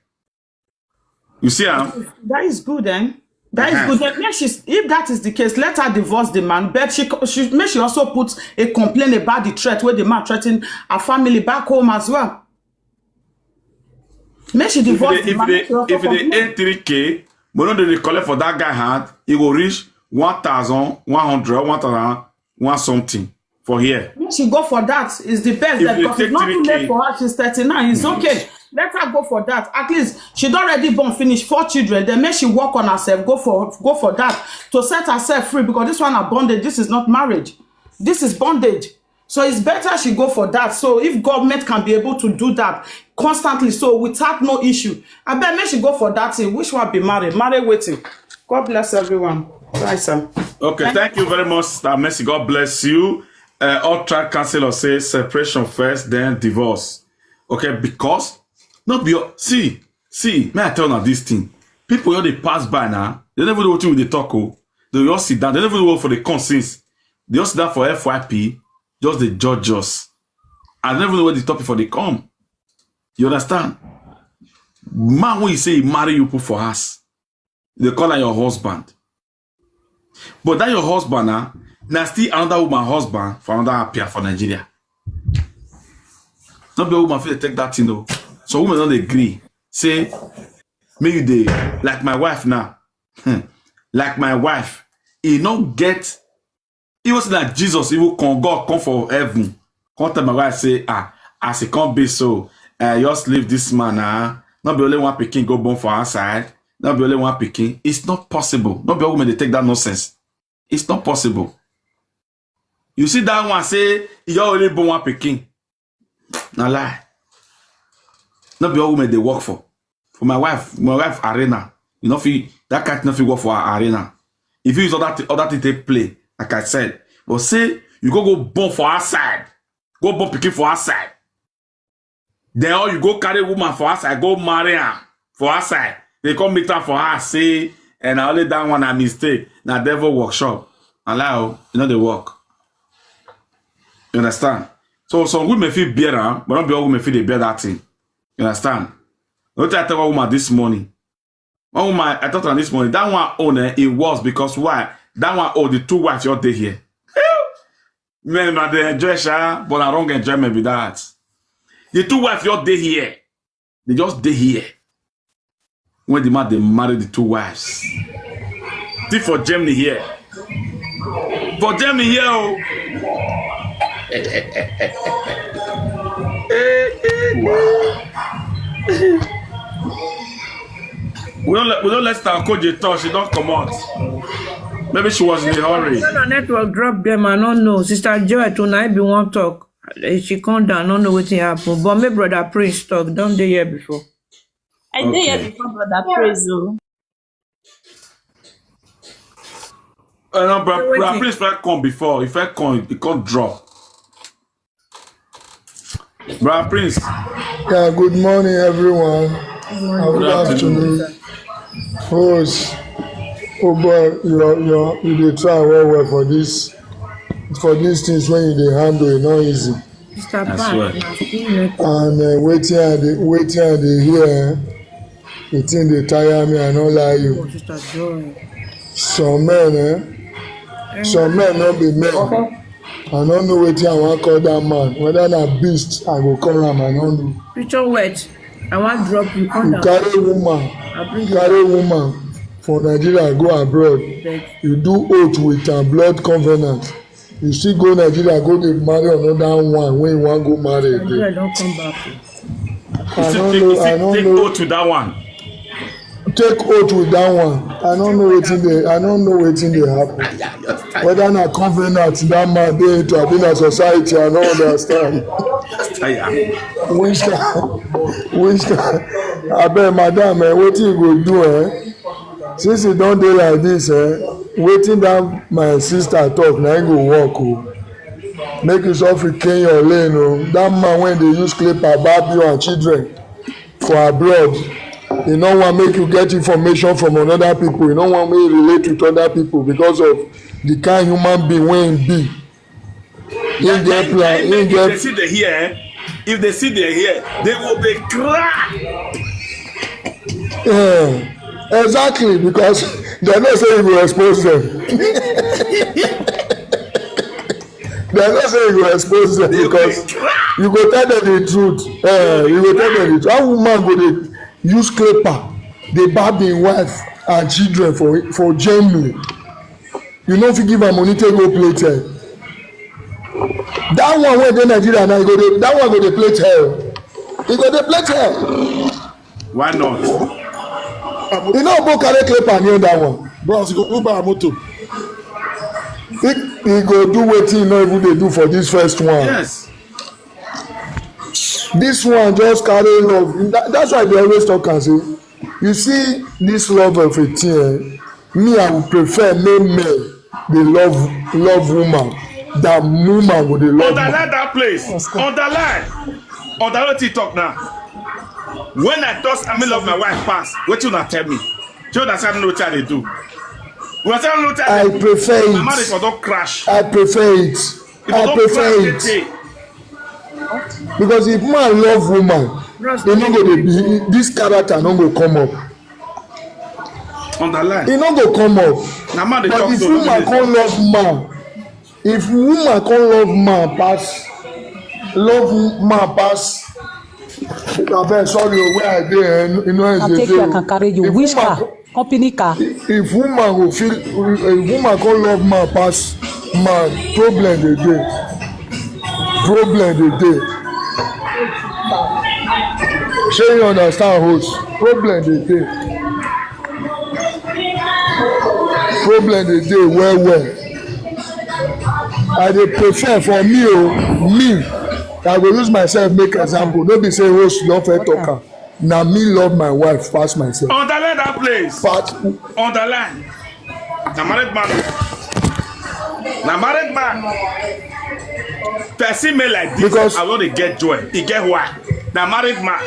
You see, um, That is good, eh? That is Uh-huh. good. Then make she, if that is the case, let her divorce the man. But she, she, make she also put a complaint about the threat where the man threatened her family back home as well. Make she if divorce they the if man. Make she they also if they complain. Eight three k, but no, they collect for that guy hand, he go reach one thousand one hundred, one thousand one something for here. Make she go for that. It's the best. If That they because take it's not too late three k, for her. She's thirty-nine. It's okay. Let her go for that. At least she don already born finish four children. Then make she work on herself. Go for go for that to set herself free, because this one na bondage. This is not marriage. This is bondage. So it's better she go for that. So if government can be able to do that constantly, so without no issue, I bet make she go for that thing. Which one be marry? Marry waiting. God bless everyone. Bye, sir. Okay, thank you very much, Sister Mercy. God bless you. Uh, all tribe counselor say separation first, then divorce. Okay, because not be your, see, see, may I tell you this thing. People when they pass by now, they never know what we they talk. Oh, they all sit down. They never know for the conscience. They all sit down for F Y P, just the judge us. I never know where the topic for they come. You understand? Man, when you say he marry you, put for us, they call her your husband. But that your husband, ah, now still another woman husband for another appear for Nigeria. Not be a woman feel take that thing though. So women don't agree. Say, me you dey like my wife now. Hmm. Like my wife, he not get. He was like Jesus. He will come, God come for heaven. Come tell my wife say, ah, as he come be so, uh, just leave this man. Ah, not be only one pikin go born for outside. Not be only one pikin. It's not possible. Not be all women they take that nonsense. It's not possible. You see that one say you only born one pikin. Na lie. Not be all women they work for. For my wife, my wife Arena, you know, if that cat not fit work for her Arena. If you use all that all that thing take play, like I said, but say you go go born for outside, go born pikin for outside. Then all you go carry woman for outside, go marry her for outside. They come meet her for her, say, and I only that one a mistake. Na devil workshop. Allow, you know they work. You understand? So some women feel bear am, but not be all women feel they bear that thing. You understand? What I tell one woman this morning. One woman, I talked on this morning. That one own eh, it was because why? That one own the two wives your day here. Men na they enjoy sha, but na wrong enjoyment be that. The two wives your day here. They just day here. When the man they marry the two wives. Still for Germany here. For Germany here, oh. We don't let we don't let Star Koji talk. She don't come out. Maybe she was in a hurry. When her network drop them, I don't know. Sister Joy tonight be one talk. Eh, she come down, I don't know what happen. But my brother Prince talk. Don't they here before? I dey here Okay. Before brother Praise o. Uh, no, bro, Wait, bro, wait. Please, if I come before, if I come, it can't drop. Brother Prince. Yeah, good morning, everyone. And good afternoon. Host, oh boy, you you you dey try well well for this for these things when you dey handle, e no easy. Mr. I Pat, swear. na still network. And uh, wetin I dey wetin I dey hear, eh, the thing dey tire me. I no lie you. Oh, Sister Joy. Some men, eh? Some men no be men. I no know wetin I wan call that man. Whether na beast I go call am, I no know. Picture wet. I wan drop you. Come You down. Carry woman, I bring you. Carry woman for Nigeria go abroad. Beg. You do oath with am, blood covenant. You still go Nigeria, go dey marry another one when you wan go marry Nigeria again. Don come back. I Still no take, know. I still no take know. Oath with that one. Take oath with that one. I no know wetin dey. I no know wetin dey happen. Whether na covenant that man dey into, abi na society, I no understand. Tire. Which kind, which kind, abeg, madam, eh, wetin you go do, eh? Since e don dey like this, eh, wetin that my sister talk na im go work o. Make you suffer, clean your lane o. That man wey dey use clipper bab you and children for abroad, e no wan make you get information from another people. E no wan make you relate with other people because of the kind human being wey im be. Im get plan. Im If they get see the here, if they see the here, they will be cry. Yeah, exactly, because dem know say you go expose them. Dem know say you go expose them They will because be cry. You go tell them the truth. Eh, you go tell them the truth. How woman go dey use clipper, dey bab im wife and children for for Germany? You no fit give am money take go play tell. That one wey dey Nigeria now, e go dey that one go dey play tell. E go dey play tell. Why not? E no go carry clipper near that one. Bros, you go Uber motor. He, he go do wetin he no even dey do for this first one. Yes. This one just carry love. That, that's why they always talk and say, you see, this love of a thing, eh, me, I would prefer make men dey love love woman than woman go dey love man. Underline that place. Underline. Underline wetin you talk now. When I talk, I mean love my wife pass. Wetin una tell me? Shey una say I no know wetin I dey do? Una say I no know wetin I I dey do. prefer My marriage it. For don crash. I prefer it. If I I don prefer crash it. tey tey. Because if man love woman, e no go dey be, this character no go come up. Underline. E no go come up. Na man dey But talk if so. Woman come love man, if woman come love man pass, love man pass, abeg, sorry o, where I dey, eh, e no I take easy you, I o. can carry you. If Which woman car? co- Company car. If woman go feel, if woman come love man pass man, problem dey dey. Problem dey dey. Shey you understand, host? Problem dey dey. Problem dey dey well well. I dey prefer for me o, me, I go use myself make example. No be say host don first talk am. Na me love my wife pass myself. Underline that place. But Underline. Na married man. Na married man. Person male like this, Because I no dey get joy. E get why. Na married man.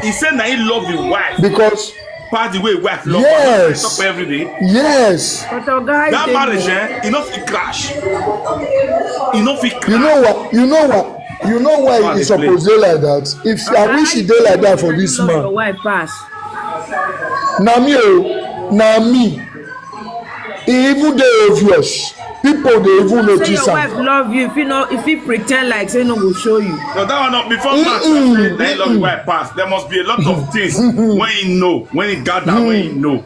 He say na he love him wife because pass the way wife love Yes. Am. Talk every day. Yes, But oga, That dey marriage, there. Eh, e no fit crash. E no fit crash. You know what? You know what? You know why Why e dey suppose play? Dey like that? If I wish e dey like that for this Love your man. Wife pass. Na me o, na me. E even dey obvious. People dey even Say notice your am. Wife love you if you no if he pretend like say no go show you. No, that one not before man Mm-mm, say na he love him mm-mm. Wife pass. There must be a lot of things when he know, when he gather, when he know.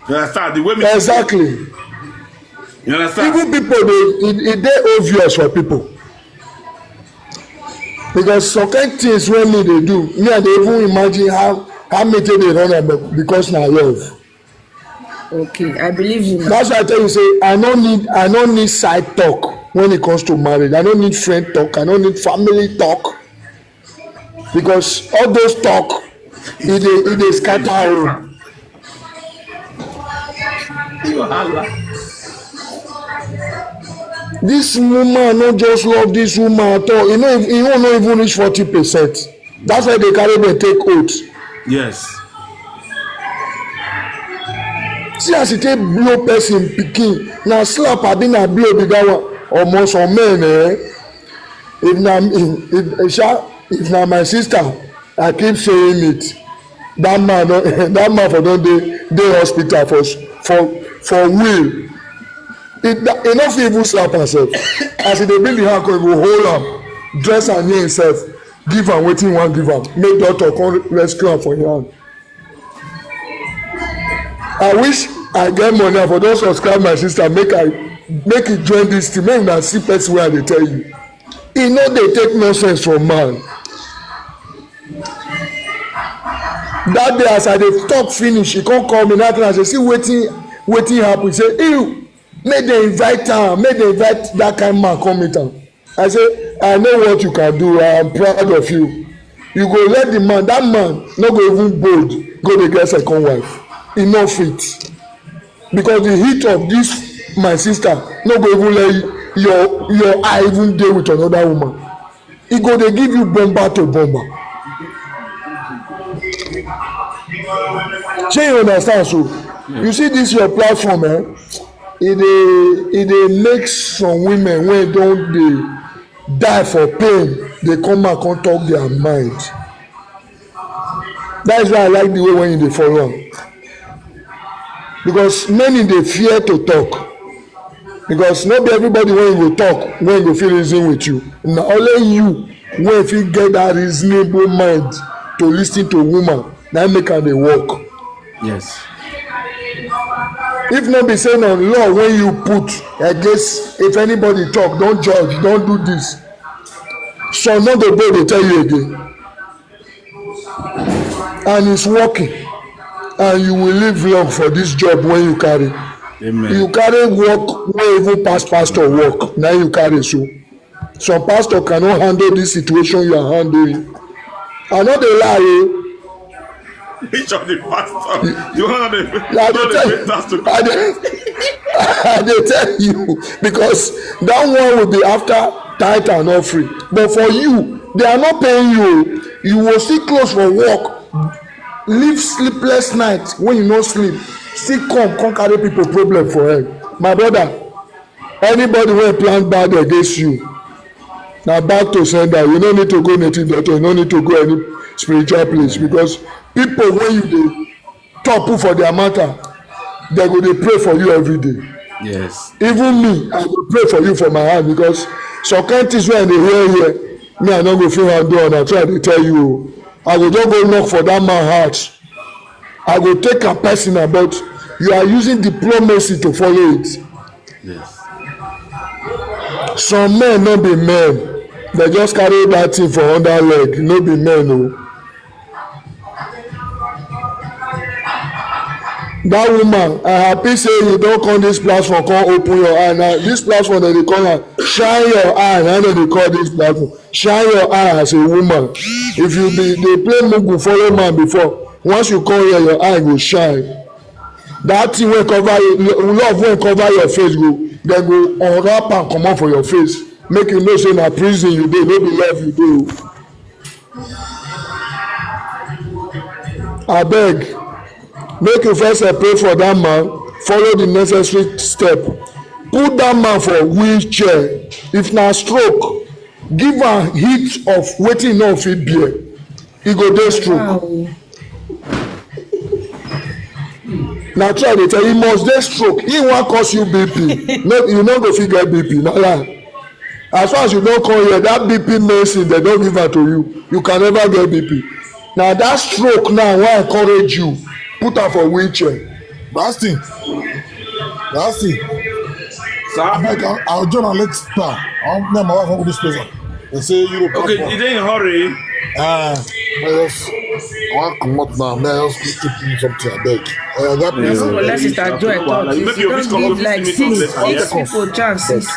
You understand the way me. Exactly. You understand? Even people dey, e e dey obvious for people. Because some kind things wey me dey do, me I dey even imagine how how me take dey run am because na love. Okay, I believe you. That's why I tell you say I no need I no need side talk when it comes to marriage. I no need friend talk. I no need family talk. Because all those talk, e dey e dey scatter room. This woman no just love this woman at all. E no ev- e own no even reach forty percent. That's why they carry dem take oath. Yes. See as e take blow person pikin. Na slap abi na blow be that one? Omo, some men, eh? If na if, if, sha, if na my sister, I keep saying it. That man don that man for don dey dey hospital for s- for for will. E da- e no fit even slap herself. As e dey bring the hand come, e go hold am, dress am near himself, give am wetin e wan give am, make doctor come rescue am for him hand. I wish I get money, I for don subscribe my sister, make I make e join this thing, make una see person wey I dey tell you. E no dey take nonsense from man. That day as I dey talk finish, e come call me. That time I say, see wetin wetin happen. Say, ew, make dem invite am, make dem invite that kind man come meet am. I say, I know what you can do. I am proud of you. You go let the man, that man no go even bold go dey get second wife. E no fit. Because the heat of this my sister no go even let your your eye even dey with another woman. E go dey give you bomber to bomber. Shey you understand? So you see this your platform, eh? E dey e dey make some women wey don dey die for pain dey come out come talk their mind. That is why I like the way when you dey follow am, because many dey fear to talk, because no be everybody wey you go talk wey go fit reason with you. Na only you wey fit get that reasonable mind to listen to woman, na im make am dey work. Yes. If no be say na law wey you put against, if anybody talk, don judge, don do this, some no go go dey tell you again. And it's working, and you will live long for this job wey you carry. Amen. You carry work wey even pass pastor work, na you carry so. Some pastor cannot handle this situation you are handling. I no dey lie o. Which of the pastor? You want the I you dey want the tell pay tax to I dey I dey tell you, because that one will be after tithe and offering. But for you, they are not paying you. You will still close for work, live sleepless night when you no sleep, still come come carry people problem for head. My brother, anybody wey plan bad against you, na back to sender. You no need to go native doctor, you no need to go any spiritual place, because people wey you dey topple for their matter, dem go dey pray for you every day. Yes. Even me, I go pray for you for my heart, because some kind things wey I dey hear here, me I no go fit handle am. Na true I dey tell you o. I go just go knock for that man heart. I go take am personal, but you are using diplomacy to follow it. Yes. Some men no be men. They just carry that thing for under leg. No be men o. That woman, I happy say you don come this platform, come open your eye. Now this platform dem dey call am shine your eye. Na dem dey call this platform shine your eye as a woman. If you be dey play mugu follow man before, once you come here, your eye go shine. That thing wey cover you, love wey cover your face go, dem go unwrap am comot for your face. Make you know say na prison you dey, no be love you dey o. Abeg, make you first separate for that man, follow the necessary step, put that man for wheelchair. If na stroke, give am heat of wetin e no fit bear, e go dey stroke. Wow. Na true I dey tell you, e must dey stroke. E wan cause you B P. No, you no go fit get B P. Na lie. As far as you don come here, that B P medicine dem don give am to you. You can never get B P. Na that stroke now wey encourage you, put am for wheelchair. Last thing. Last thing. Sir? Abeg, I'll, I'll join am later. I wan, me and my wife wan go this place. They say Europe. Okay, you dey in hurry. Ah, I just I wan comot now. May I just quick do something? Abeg. Uh, that place. Unless it's a joy talk. Maybe If you you reach don't give come like fifteen six, minutes six later. people chances.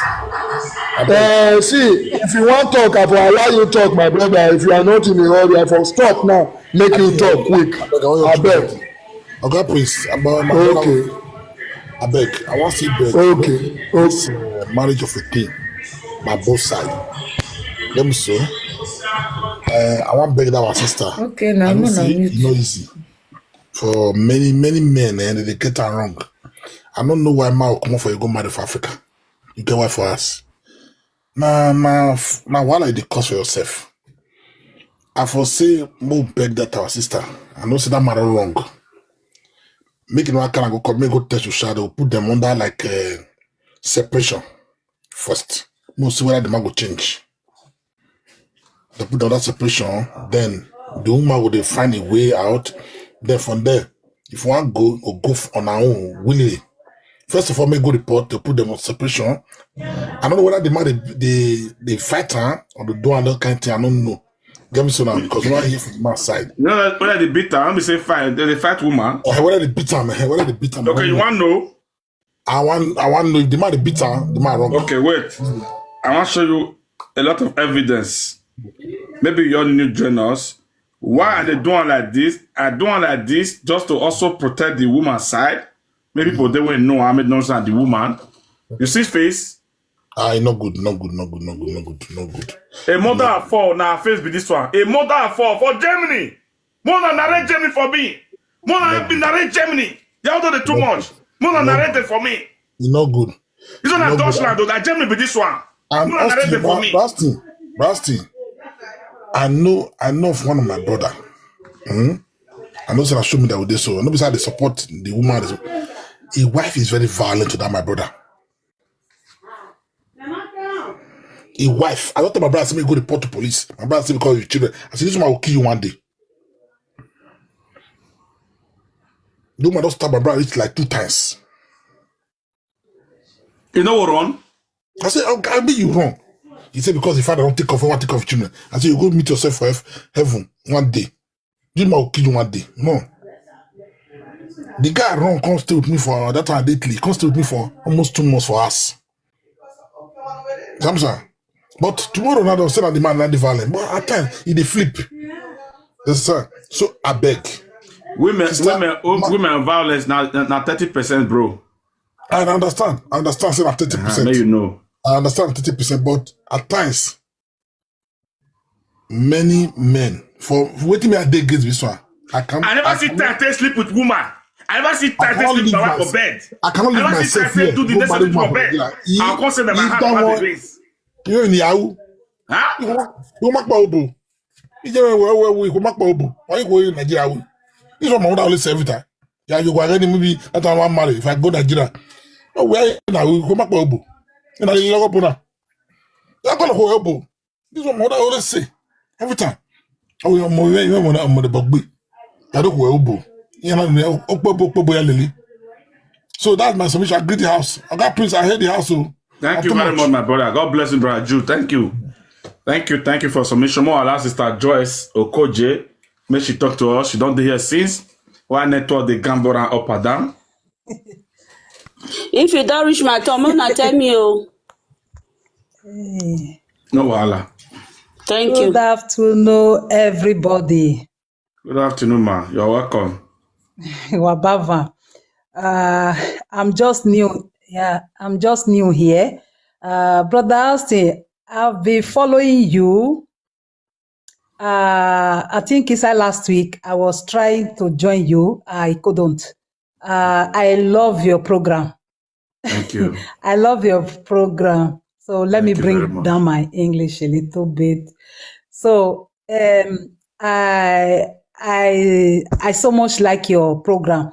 Uh, see, if you wan talk, I for allow you talk, my brother. If you are not in a hurry, I for stop now. Make you talk quick. Abeg, I wan just Abeg. Oga Prince, about my Okay. I beg, I want to beg. Okay. This uh, marriage of a thing, my both side. Let me see. Uh, I want beg that our sister. Okay, now I I'm don't gonna see mute. No easy for many many men, and they get it wrong. I don't know why man will come for you go marry for Africa. You get why for us. Now, now, now, why like the cost for yourself? I for say, mo beg that our sister. I know say that matter wrong. Make it no kind of go come, make go test your shadow, put them under like uh, separation first. Mo see whether the man go change. They put down that separation, then the woman will dey find a way out. Then from there, if one go or go f- on her own willingly, first of all, make good report to put them on separation. I don't know whether the man they they, they fight her or they do another kind of thing. I don't know. Get me so now because we want to hear from the man's side. You know, whether they beat her, let me say fight. They fight woman. Eh, whether they beat her, man, whether they beat her. Okay, you want to know? I want I want to know if the man they beat her, the man wrong. Okay, wait. I want to show you a lot of evidence. Maybe you're new join us. Why are they doing like this? I doing like this just to also protect the woman side. Maybe people they will know I made nonsense the woman. You see face? Ah, no good, no good, no good, no good, no good, no good. A mother of four now face be this one. A mother of four for Germany. Mona narrate Germany for me. Mona help me narrate Germany. They all do the too much. Mona narrate it for me. It's not good. This one No, not but- Deutschland though. That Germany be this one. And Mona narrate it for me. Rusty, Rusty, I know I know of one of my brother. Hmm? I know say show me that with this so. I know beside they support the woman. His wife is very violent to that my brother. His wife, I don't tell my brother say me go report to police. My brother say because you children. I said this woman will kill you one day. The woman don't stab my brother reach like two times. You know what wrong? I said, oh, I mean you wrong. He said because the father don't take off, want take off children. I said you go meet yourself for heaven one day. You might kill you one day. No. The guy run come stay with me for that time lately. Come stay with me for almost two months for us. Samson. But tomorrow now don't say that the man not the violent. But at times he dey flip. Yes, sir. So I beg. Women, sister, women, oh, women violence now now thirty percent, bro. I understand. I understand. Say that thirty percent. Uh, you know. I understand thirty percent, but at times, many men for waiting me at day gates this one. I can't. I never I see time to sleep with woman. I never see time to sleep with my wife for bed. I cannot leave myself here. Do the next thing for bed. I'll come say that my heart. You're in the house. Huh? You make my obo. You just well well we go make my obo. Why you go in Nigeria? This one my mother always say every time. Yeah, you go already maybe that time I marry. If I go Nigeria, oh where now we go make my obo. And I love up now. I gonna go obo. This one mother always say every time. Oh, your mother, your mother, mother bugby. I don't go obo. You know, okpo okpo boya lily. So that's my submission. I greet the house. I got Prince. I heard the house. So thank you very much, my brother. God bless you, brother Jew. Thank you. Thank you. Thank you for submission. More allow sister Joyce Okoje. May she talk to us. She don't hear since. Why network they gamble and up and down? If you don't reach my turn, una tell me, oh. No wahala. Thank Good you. Afternoon, everybody. Good afternoon, ma. You're welcome. Wabava. Uh, I'm just new. Yeah, I'm just new here. Uh, Brother Austin, I've been following you. Uh, I think inside last week, I was trying to join you. I couldn't. Uh, I love your program. Thank you. I love your program. So let me bring down my English a little bit. So um, I I I so much like your program,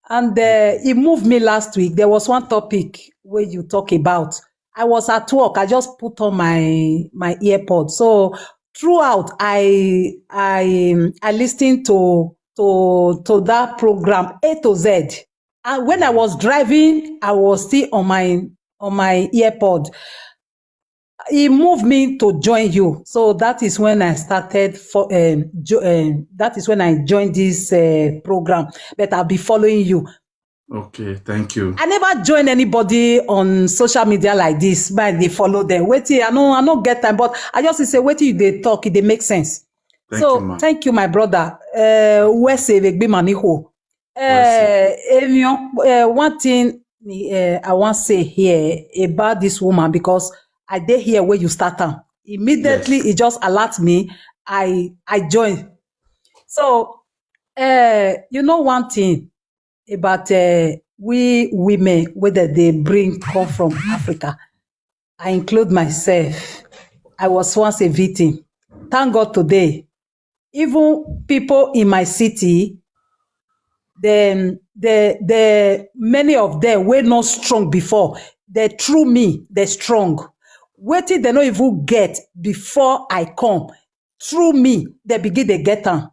and uh, it moved me last week. There was one topic where you talk about. I was at work. I just put on my my earpod. So throughout, I I I listened to to to that program A to Z. And when I was driving, I was still on my on my earpod. It moved me to join you, so that is when I started for um, jo- um that is when I joined this uh, program. But I'll be following you. Okay, thank you. I never join anybody on social media like this, but they follow them. Wait, I know I no get time, but I just say wait till they talk, it they make sense. Thank So you, ma. Thank you, my brother. Uh, Wese Vegbimaniho. Uh, Emion, uh, one thing uh, I want to say here about this woman, because I did hear where you start on. Immediately, yes, it just alerts me. I I join. So, uh, you know one thing about uh, we women, whether they bring come from Africa, I include myself. I was once a victim. Thank God today, even people in my city, then the the many of them were not strong before. They through me, they strong. Waiting they not even get before I come. Through me, they begin to get them.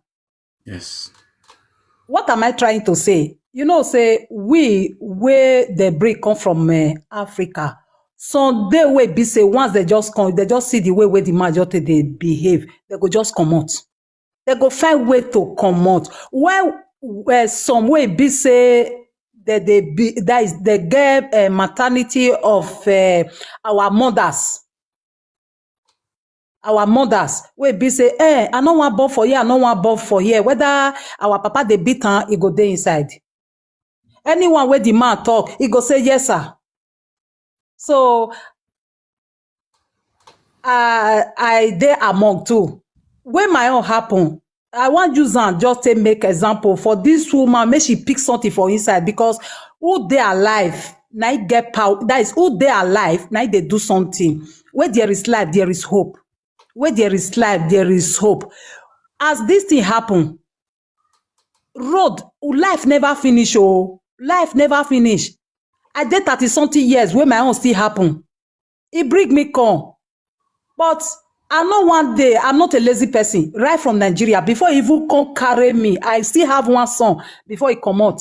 Yes. What am I trying to say? You know, say we where the break come from uh, Africa. Some day way be say once they just come, they just see the way where the majority they behave, they go just come out. They go find way to come out. Why uh, some way be say that they be that is the girl uh, maternity of uh, our mothers. Our mothers wey be say, eh, I no wan born for here, I no wan born for here. Whether our papa dey beat am, e go dey inside. Anyone wey the man talk, e go say yes, sir. So I I dey among too. When my own happen, I wan use am just take make example for this woman, make she pick something for inside, because who dey alive na im get power. That is, who dey alive na im dey do something. Where there is life, there is hope. Where there is life, there is hope. As this thing happen, road, life never finish. Oh, life never finish. I dey thirty something years wey my own still happen. E bring me come. But I know one day, I'm not a lazy person. Right from Nigeria, before he even come carry me, I still have one son before he come out.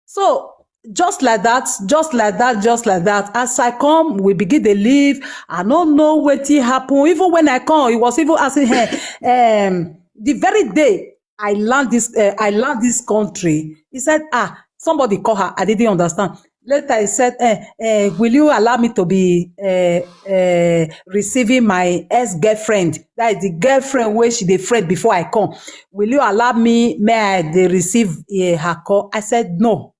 So just like that, just like that, just like that. As I come, we begin to leave. I don't know what happen. Even when I come, he was even asking her, um, the very day I land this, uh, I land this country. He said, ah, somebody call her. I didn't understand. Later he said, eh, eh, will you allow me to be uh, uh, receiving my ex-girlfriend? That is the girlfriend where she the friend before I come. Will you allow me? May I they receive uh, her call? I said no.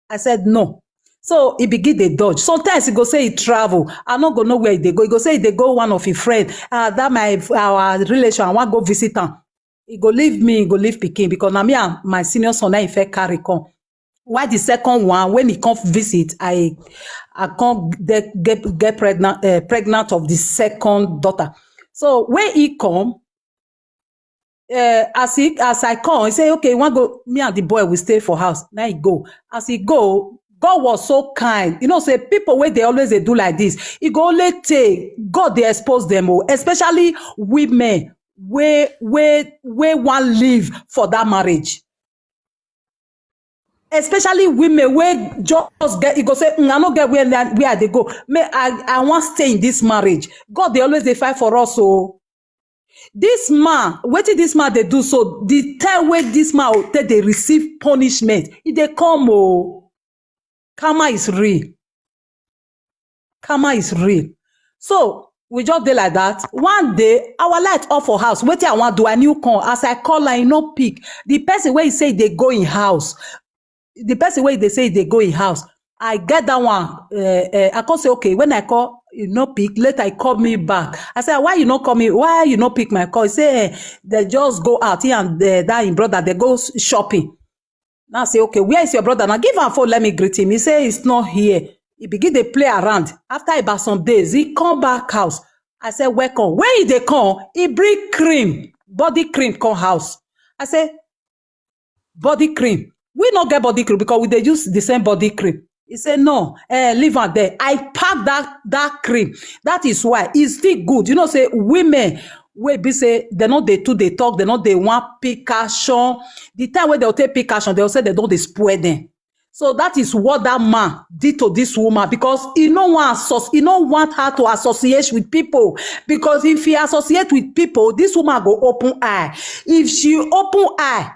I said no. So he begin the dodge. Sometimes he go say he travel. I not go know where they go. He go say they go one of his friend. Ah, that my our relation. I want go visit him. He go leave me. He go leave Peking, because now me and my senior son now he fair carry come. Why the second one, when he come visit, I I can't get get, get pregnant uh, pregnant of the second daughter. So when he come, uh, as he as I come, he say, okay, you want go? Me and the boy we stay for house. Now he go. As he go, God was so kind. You know, say people where they always they do like this. He go only take God they expose them, oh, especially women where where where one live for that marriage. Especially women wey just get, you go say, mm, I no get where where I dey go. Me, I I wan stay in this marriage. God dey always dey fight for us. So this man, wetin this man dey do? So the time wey this man take dey receive punishment, e dey come. Oh, karma is real. Karma is real. So we just dey like that. One day, our light off for house. Wetin I wan do? I new come. As I call am, e no pick. The person wey say they go in house, the person wey they say they go in house, I get that one. Uh, uh, I come say, okay. When I call, you no pick. Later, he call me back. I say, why you no call me? Why you no pick my call? He say, eh, they just go out. He and uh, that him brother, they go shopping. Now I say, okay, where is your brother? Now give him phone, let me greet him. He say he's not here. He begin to play around. After about some days, he come back house. I said, welcome. When he dey come, he bring cream, body cream come house. I say, body cream? We not get body cream because we dey use the same body cream. He say, no, eh, leave am there. I pack that that cream. That is why it's still good. You know, say women wey be say they no dey too dey talk, they no dey want pick action. The time wey they will take pick action, they will say they don dey spoil them. So that is what that man did to this woman, because he no want he no want her to associate with people, because if he associate with people, this woman go open eye. If she open eye,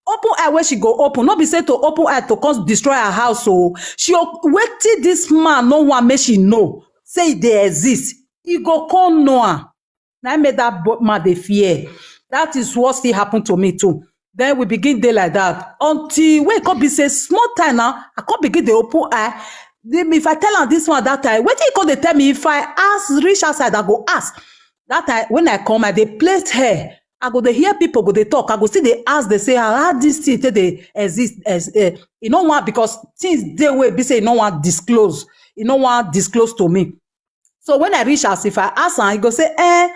open eye wey she go open, no be say to open eye to come destroy her house. So she wetin this man no want make she know say e dey exist, e go come know am. Na im make that man dey fear. That is what still happen to me too. Then we begin dey like that until wey e come be say small time now, I come begin dey open eye. If I tell am this one that time, wetin e come dey tell me? If I ask, reach outside, I go ask. That time when I come, I dey plait hair. I go dey hear people go dey talk. I go still dey ask, dey say, "Ah, how this thing take dey exist?" As, eh, e no wan, because things dey wey be say e no wan disclose. E no wan disclose to me. So when I reach house, if I ask am, e go say, "Eh,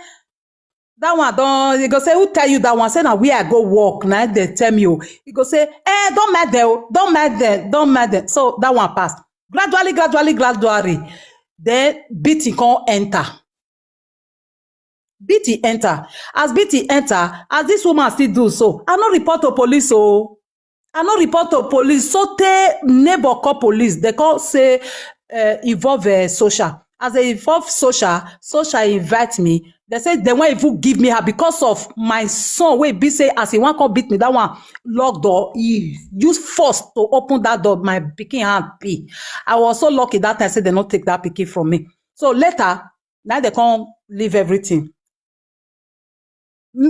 that one don," e go say, "Who tell you that one?" Say, "Na where I go work, na dey tell me o." E go say, "Eh, don't mind them o, don't mind them, don't mind them." So that one pass. Gradually, gradually, gradually, then beating come enter. Beating enter. As beating enter, as this woman still do so, I no report to police o. I no report to police. So tey neighbor call police, they call say, uh, involve, uh, social. As they involve social, social invite me. They say they wan even give me her because of my son wey be say as he wan come beat me, that one lock door. He use force to open that door. My pikin hand pee. I was so lucky that time say they no take that pikin from me. So later, now they come leave everything.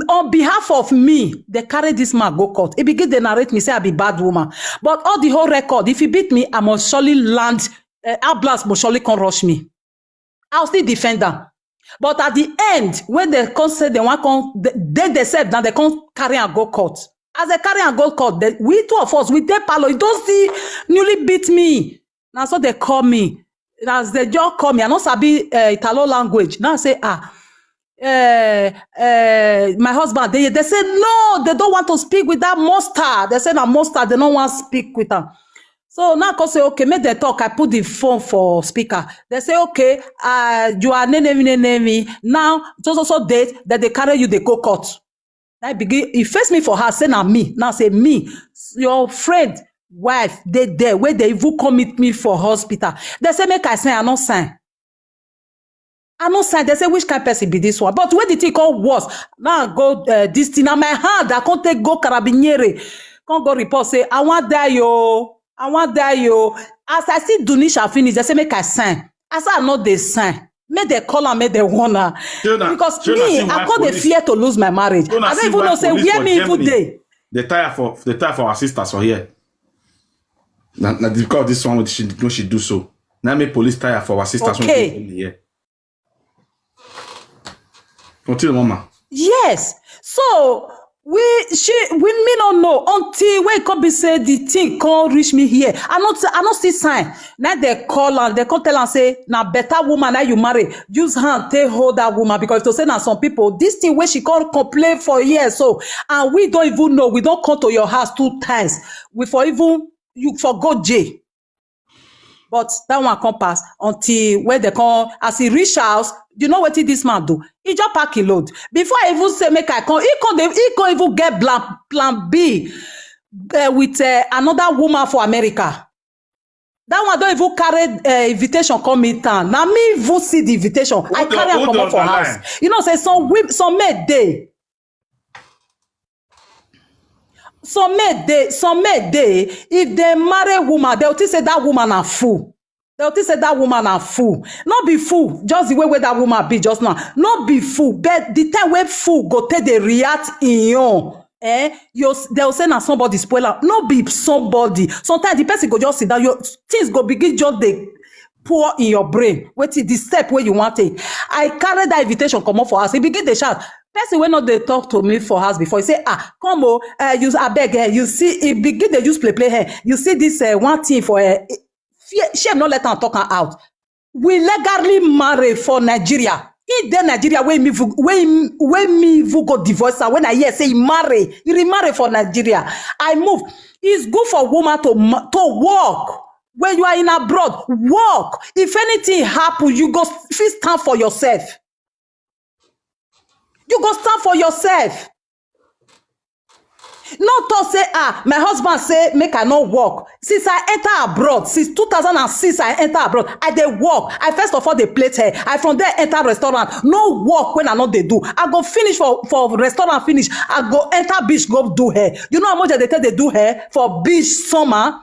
On behalf of me, they carry this man go court. He begin dey narrate me say I be bad woman. But all the whole record, if he beat me, I must surely land. Uh, ambulance must surely come rush me. I'll still defend them. But at the end, when they come say they want come, they, they themselves now they come carry and go court. As they carry and go court, they, we two of us, we dey parlour, you don't see newly beat me. Now so they call me. As they just call me, I no sabi, uh, Italo language. Now I say, "Ah, uh, uh, my husband." They, they say, "No, they don't want to speak with that monster." They say, "Na monster, they don't want to speak with her." So now I come say, "Okay, make they talk." I put the phone for speaker. They say, "Okay, uh, you are name, name, name, name. Now, so, so, so date that they carry you, they go court." I begin, he face me for her, say, "Na me." Now say, "Me, your friend, wife, they there, where they even come meet me for hospital." They say, "Make I sign," I no sign. I no sign. They say, "Which kind person be this one?" But when the thing come worse, now I go, uh, this thing, now my hand, I can't take go carabiniere. Can't go report, say, "I want die, yo. I want die, yo." As I see Dunisha finish, they say, "Make I sign." I say, "I no dey sign." Make they call am, make they warn her. Because me, I come dey fear to lose my marriage. I don't even know say where me even dey. They tire for, they tire for our sisters for here. Now, now because this one, she, no, she do so. Now make police tire for our sisters when they come here. Continue, mama. Yes. So we, she, we, me no know until when come be say the thing come reach me here. I not, I not see sign. Now they call and they come tell and say, "Na better woman now you marry. Use hand take hold that woman," because to say now some people, this thing where she come complain for years. So, and we don't even know. We don't come to your house two times. We for even, you for go jail. But that one come pass until when they come, as he reach house, you know what this man do? He just pack him load. Before I even say make I come, he come, he come even get plan, plan B, uh, with, uh, another woman for America. That one don't even carry, uh, invitation come meet town. Now me even see the invitation. I carry am comot for house. You know, say some women, some men dey. Some men dey, some men dey, if they marry woman, they'll think say that woman a fool. They'll think say that woman a fool. Not be fool, just the way where that woman be just now. Not be fool, but the time where fool go take they react in your, eh, you, they'll say now somebody spoil am. Not be somebody. Sometimes the person go just sit down, your things go begin just dey pour in your brain. Wait till the step where you want it. I carry that invitation come up for us. He begin to shout. Person wey no dey talk to me for house before, he say, "Ah, come o, uh, you, I beg, eh, you see," he begin to use play play hair. "You see this, uh, one thing for, uh, fear, shame no let am talk am out." We legally marry for Nigeria. He dey Nigeria wey me even, wey, wey me even go divorce her. When I hear say he marry, he remarry for Nigeria. I move. It's good for woman to ma-, to work. When you are in abroad, work. If anything happen, you go fit stand for yourself. You go stand for yourself. No talk say, "Ah, my husband say make I no work." Since I enter abroad, since two thousand and six I enter abroad, I dey work. I first of all dey plait hair. I from there enter restaurant. No work when I no dey do. I go finish for, for restaurant finish. I go enter beach go do hair. You know how much they take dey do hair for beach summer?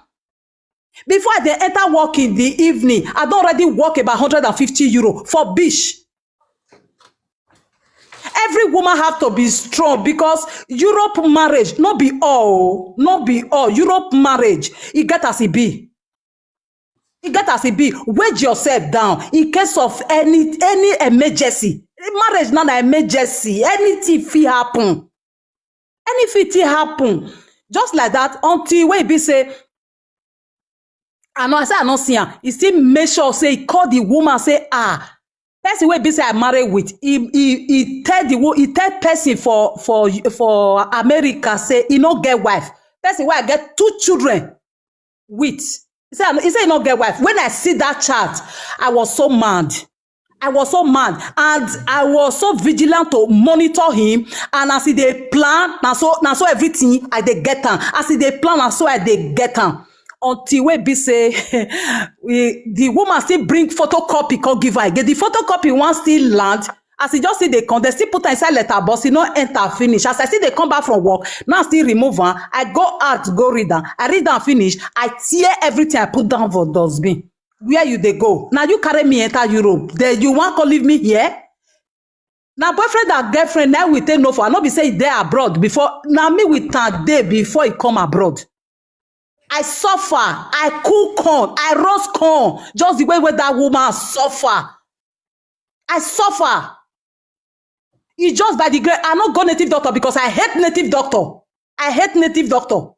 Before I dey enter work in the evening, I don already work about hundred and fifty euro for beach. Every woman have to be strong, because Europe marriage no be all, no be all. Europe marriage, e get as e be. E get as e be. Wedge yourself down in case of any, any emergency. Marriage na na emergency. Anything fit happen. Anything fit happen. Just like that, until wey e be say, I know, I say I no see am. He still make sure say he call the woman, say, "Ah, person wey be say I marry with," he, he, he tell the wo-, he tell person for, for, for America, say he no get wife. Person wey I get two children with. He say, I no, he say he no get wife. When I see that chart, I was so mad. I was so mad, and I was so vigilant to monitor him. And as he dey plan, na so, na so everything I dey get am. As he dey plan, na so I dey get am. Until wey be say, we, the woman still bring photocopy come give her again. The photocopy wan still land. As he just see dey come, they still put am inside letter box. E no enter finish. As I see dey come back from work, now still remove am. I go out go read am. I read am finish. I tear everything. I put down for dustbin. Where you dey go? Now you carry me enter Europe. Then you wan come leave me here? Na boyfriend and girlfriend na we take know for. I no be say e dey abroad before. Na me with am dey before e come abroad. I suffer. I cook corn. I roast corn. Just the way wey that woman suffer. I suffer. E just by the grace. I no go native doctor because I hate native doctor. I hate native doctor.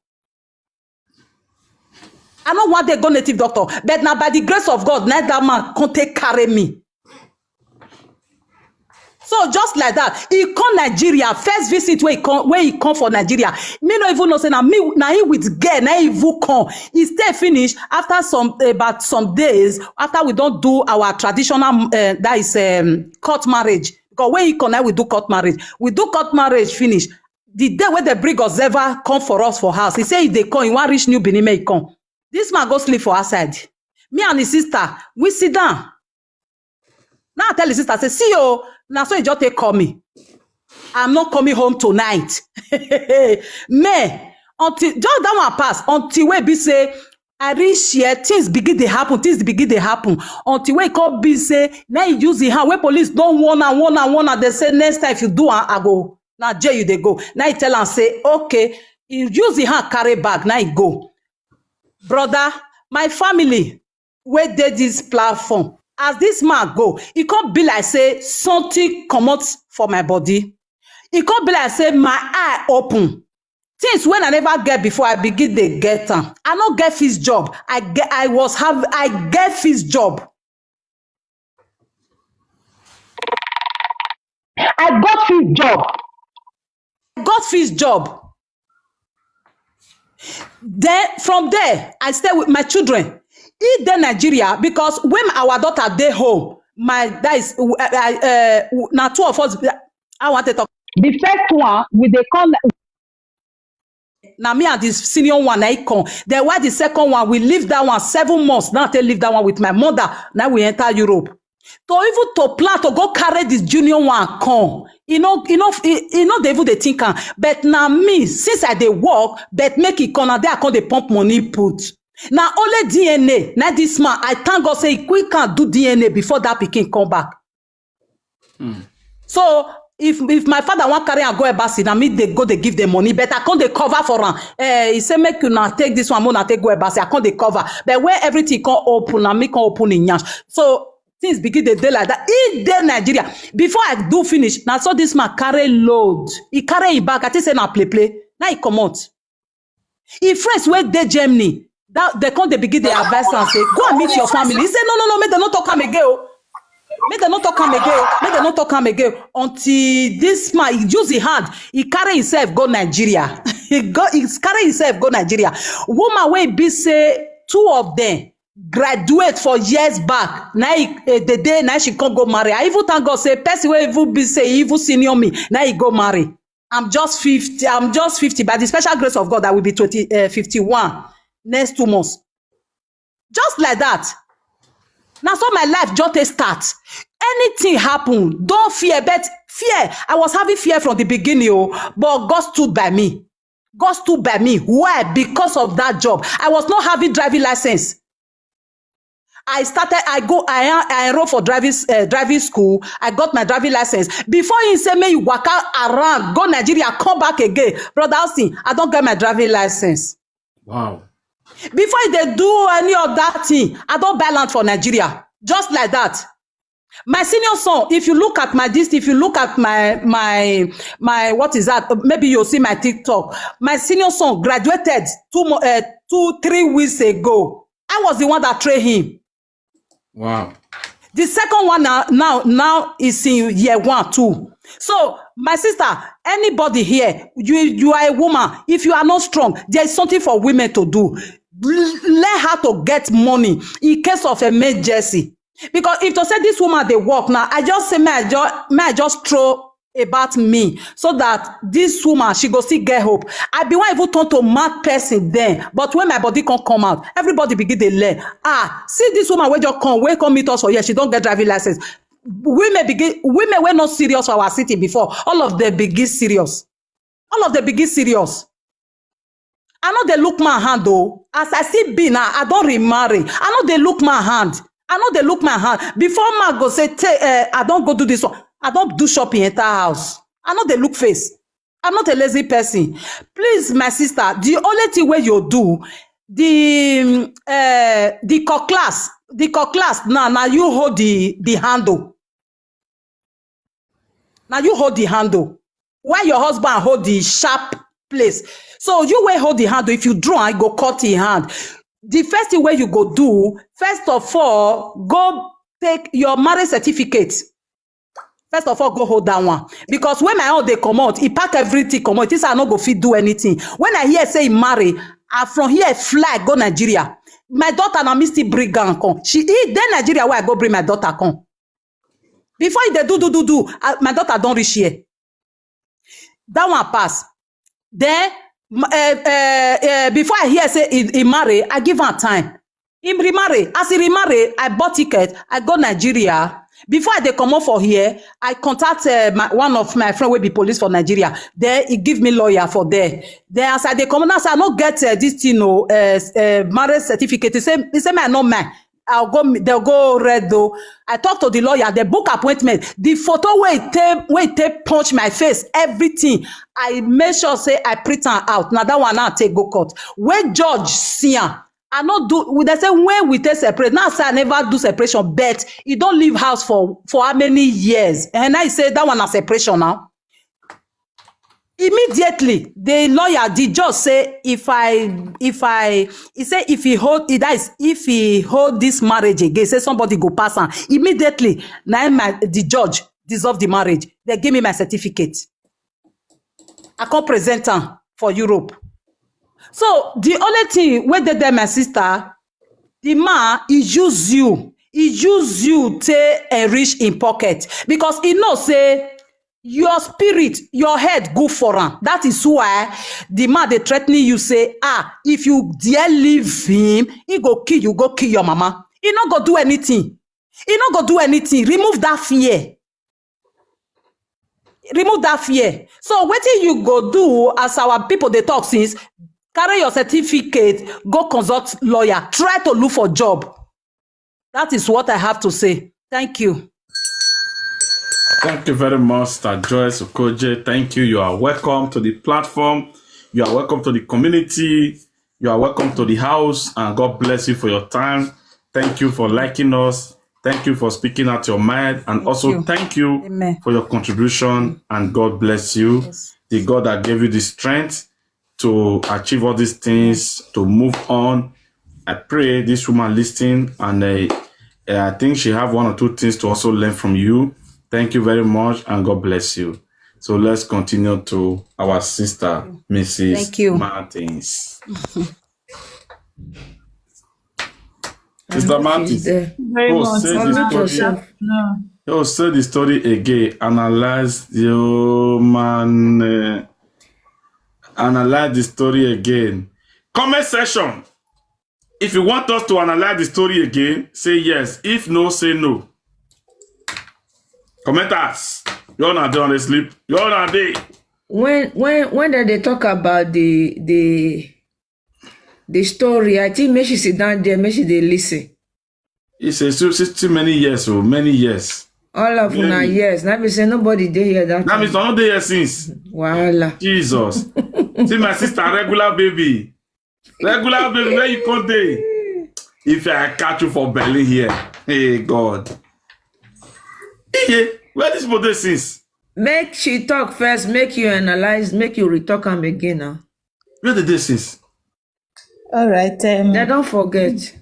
I no wan dey go native doctor, but na by the grace of God, na that man come take carry me. So just like that, he come Nigeria, first visit wey he come, wey he come for Nigeria. Me no even know say na me, na he with girl, na he even come. He stay finish after some, about some days after we don do our traditional, uh, that is, um, court marriage. Because when he come, na we do court marriage. We do court marriage finish. The day wey they bring observer come for us for house, he say he dey come, he wan reach New Benin, make he come. This man go sleep for outside. Me and his sister, we sit down. Now I tell his sister, say, "See, oh, now so he just take call me. I'm not coming home tonight." Me, until just that one pass, until wey be say I reach here, things begin dey happen, things begin dey happen. Until wey come be say, now he use the hand, wey police don warn am, warn am, warn am. They say, "Next time if you do am, I go, na jail you dey go." Now he tell am say, "Okay." He use the hand, carry bag, now he go. Brother, my family wey dey this platform, as this man go, e come be like say something comot for my body. E come be like say my eye open. Things wey I never get before, I begin dey get am. I no get fixed job. I get, I was have, I get fixed job. I got fixed job. I got fixed job. Then from there, I stay with my children. He dey Nigeria because when our daughter dey home, my, that is, uh, uh, uh, na two of us. I want to talk. The first one, we dey come. Na me and the senior one, na he come. Then why the second one, we leave that one seven months. Now I take leave that one with my mother. Now we enter Europe. To even to plan to go carry this junior one come, you know, you know, you, you know, they even dey think am. But now me, since I dey work, but make it come, now there I come dey pump money put. Now only D N A, now this man, I thank God say he quick can do D N A before that pikin come back. So if, if my father wan carry am go embassy, na me dey go dey give them money, but I come dey cover for am. Eh, he say, "Make una take this one, make una take go embassy." I come dey cover. But when everything come open, na me come open in yansh. So things begin dey dey like that. He dey Nigeria. Before I do finish, na so this man carry load. He carry him bag. I think say na play play. Now he comot. Him friends wey dey Germany, that they come dey begin dey advise am say, "Go and meet your family." He say, "No, no, no, make dem no talk am again o. Make dem no talk am again o. Make dem no talk am again o." Until this man, he use him hand, he carry himself go Nigeria. He go, he carry himself go Nigeria. Woman wey be say two of them graduate for years back, na he, eh, the day na she come go marry. I even thank God say person wey even be say he even senior me, na he go marry. I'm just fifty. I'm just fifty. By the special grace of God, I will be twenty, uh, fifty-one next two months. Just like that. Now, so my life just dey start. Anything happen, don't fear. But fear, I was having fear from the beginning, oh, but God stood by me. God stood by me. Why? Because of that job. I was not having driving license. I started, I go, I, I enroll for driving, uh, driving school. I got my driving license. Before he say, "May you waka around, go Nigeria, come back again." Brother Austin, I don't get my driving license. Wow. Before they do any of that thing, I don't buy land for Nigeria. Just like that. My senior son, if you look at my this, if you look at my, my, my, what is that? Maybe you'll see my TikTok. My senior son graduated two, mo- uh, two, three weeks ago. I was the one that trained him. Wow. The second one now, now, now is in year one, two. So, my sister, anybody here, you, you are a woman. If you are not strong, there is something for women to do. L- Learn how to get money in case of emergency. Because if to say this woman they work now, I just say, "May I just, may I just throw about me, so that this woman, she go still get hope." I be one even turn to mad person then. But when my body can't come out, everybody begin to learn. Ah, see this woman wey just come, wey come meet us for here, she don't get driving license. Women begin, women were not serious for our city before. All of them begin serious. All of them begin serious. I know they look my hand though. As I see be now, I don't remarry. I know they look my hand. I know they look my hand. Before man go say, "Take, uh, I don't go do this one." I don't do shopping enter house. I know they look face. I'm not a lazy person. Please, my sister, the only thing where you do, the uh, the cutlass, the cutlass now, now you hold the the handle. Now you hold the handle. Why your husband hold the sharp place? So you will hold the handle. If you draw, I go cut in hand. The first thing where you go do, first of all, go take your marriage certificate. First of all, go hold that one. Because when my own they come out, he pack everything come out. This I not go fit do anything. When I hear say he marry, I from here fly go Nigeria. My daughter now me still bring am come. She he then Nigeria where I go bring my daughter come. Before he dey do do do do, uh, my daughter don't reach here. That one pass. Then m- uh, uh, uh, before I hear say he, he marry, I give am time. Him remarry. As he remarry, I bought ticket. I go Nigeria. Before I dey comot for here, I contact uh, my, one of my friend wey be police for Nigeria. Then he give me lawyer for there. Then as I dey comot, now say I no get uh, this thing o, uh, uh, marriage certificate. He say, he say, "Me I no mind. I'll go. They'll go red though." I talk to the lawyer. They book appointment. The photo wey take wey take punch my face, everything. I make sure say I print am out. Now that one now take go court. When judge see am, I no do. They say when we take separate. Now say I never do separation, but he don't leave house for for how many years? And I say that one na separation now. Immediately, the lawyer, the judge say, "If I, if I," he say, "If he hold, he dies, if he hold this marriage again, say somebody go pass am." Immediately, now my the judge dissolve the marriage. They give me my certificate. I can't present am for Europe. So the only thing wey dey there, my sister, the man he use you, he use you to enrich in pocket because he know say your spirit, your head good for am. That is why the man dey threatening you say, "Ah, if you dare leave him, he go kill you, go kill your mama." He no go do anything. He no go do anything. Remove that fear. Remove that fear. So wetin you go do as our people dey talk since, carry your certificate, go consult lawyer, try to look for job. That is what I have to say. Thank you. Thank you very much, Star Joyce Okoje. Thank you. You are welcome to the platform. You are welcome to the community. You are welcome to the house, and God bless you for your time. Thank you for liking us. Thank you for speaking out your mind, and also you. Thank you Amen. For your contribution. And God bless you. Yes. The God that gave you the strength to achieve all these things, to move on. I pray this woman listening, and uh, uh, I think she have one or two things to also learn from you. Thank you very much, and God bless you. So let's continue to our sister, Missus Thank you. Martins. Sister Martins, There. Very oh, much. say Unmute the story. Yourself. No. Oh, say the story again. Analyze the oh, man. Uh, analyze the story again. Comment section. If you want us to analyze the story again, say yes. If no, say no. Commenters, you're not there on the sleep. You're not there. When when when they, they talk about the the the story, I think make she sit down there, make she dey listen. It's a still, still many years, oh, many years. All of una, yes. Now be say nobody dey here that That means time. I no dey here since. Wahala. Jesus. See my sister, regular baby. Regular baby, where you come dey? If I catch you for belly here, hey God. Hey, where this people dey since? Make she talk first, make you analyze, make you retalk am again now. Where they dey since? All right. Um, They don't forget.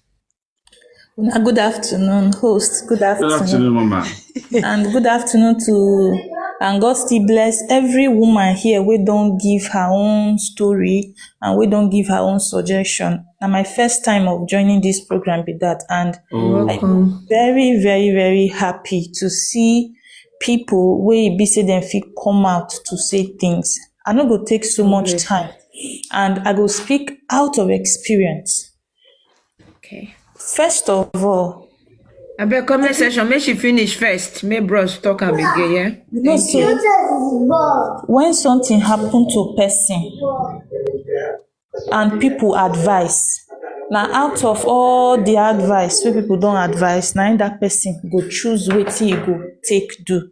una good afternoon, host. Good Good afternoon. afternoon, Mama. And good afternoon to, and God still bless every woman here wey don give her own story and wey don give her own suggestion. Na my first time of joining this program be that, and Oh, Welcome. very, very, very happy to see people wey be say dem fit come out to say things. I no go take so much Yes. time, and I go speak out of experience. Okay. First of all, I beg comment section, make she finish first. Make bros talk am again, yeah? you know, so when something happen to person and people advise, now out of all the advice wey people don advise, now that person go choose wetin he go take do.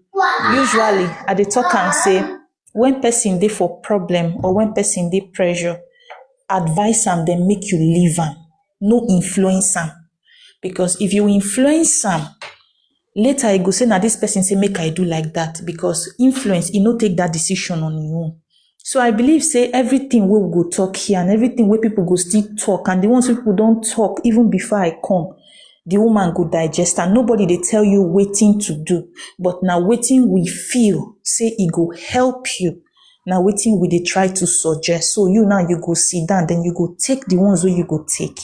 Usually, I dey talk and say when person dey for problem or when person dey pressure, advise am, then make you leave am, no influence am, because if you influence am, later e go say na this person say make I do like that, because influence e no take that decision on im own. So I believe say everything wey we go talk here and everything wey people go still talk and the ones wey people don talk even before I come, the woman go digest am. Nobody dey tell you wetin to do, but na wetin we feel say e go help you. Na wetin we dey try to suggest. So you now you go sit down, then you go take the ones wey you go take,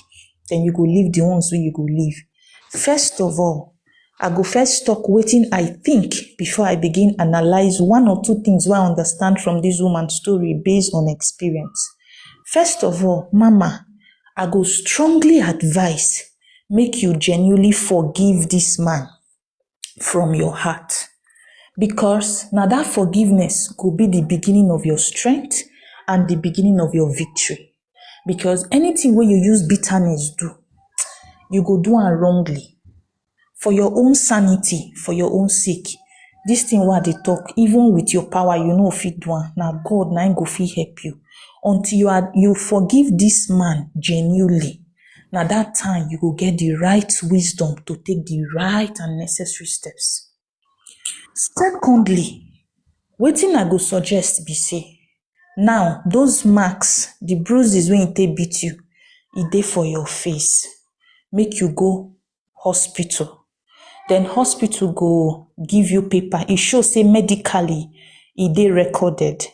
then you go leave the ones wey you go leave. First of all, I go first talk wetin I think before I begin analyze one or two things wey I understand from this woman story based on experience. First of all, Mama, I go strongly advise make you genuinely forgive this man from your heart, because now that forgiveness go be the beginning of your strength and the beginning of your victory. Because anything wey you use bitterness do, you go do am wrongly. For your own sanity, for your own sake, this thing wey I dey talk, even with your power, you no fit do am. Na God na im go fit help you. Until you are you forgive this man genuinely, na that time you go get the right wisdom to take the right and necessary steps. Secondly, wetin I go suggest be say, now those marks, the bruises wey he take beat you, e dey for your face. Make you go hospital. Then hospital go give you paper. E show say medically e dey recorded.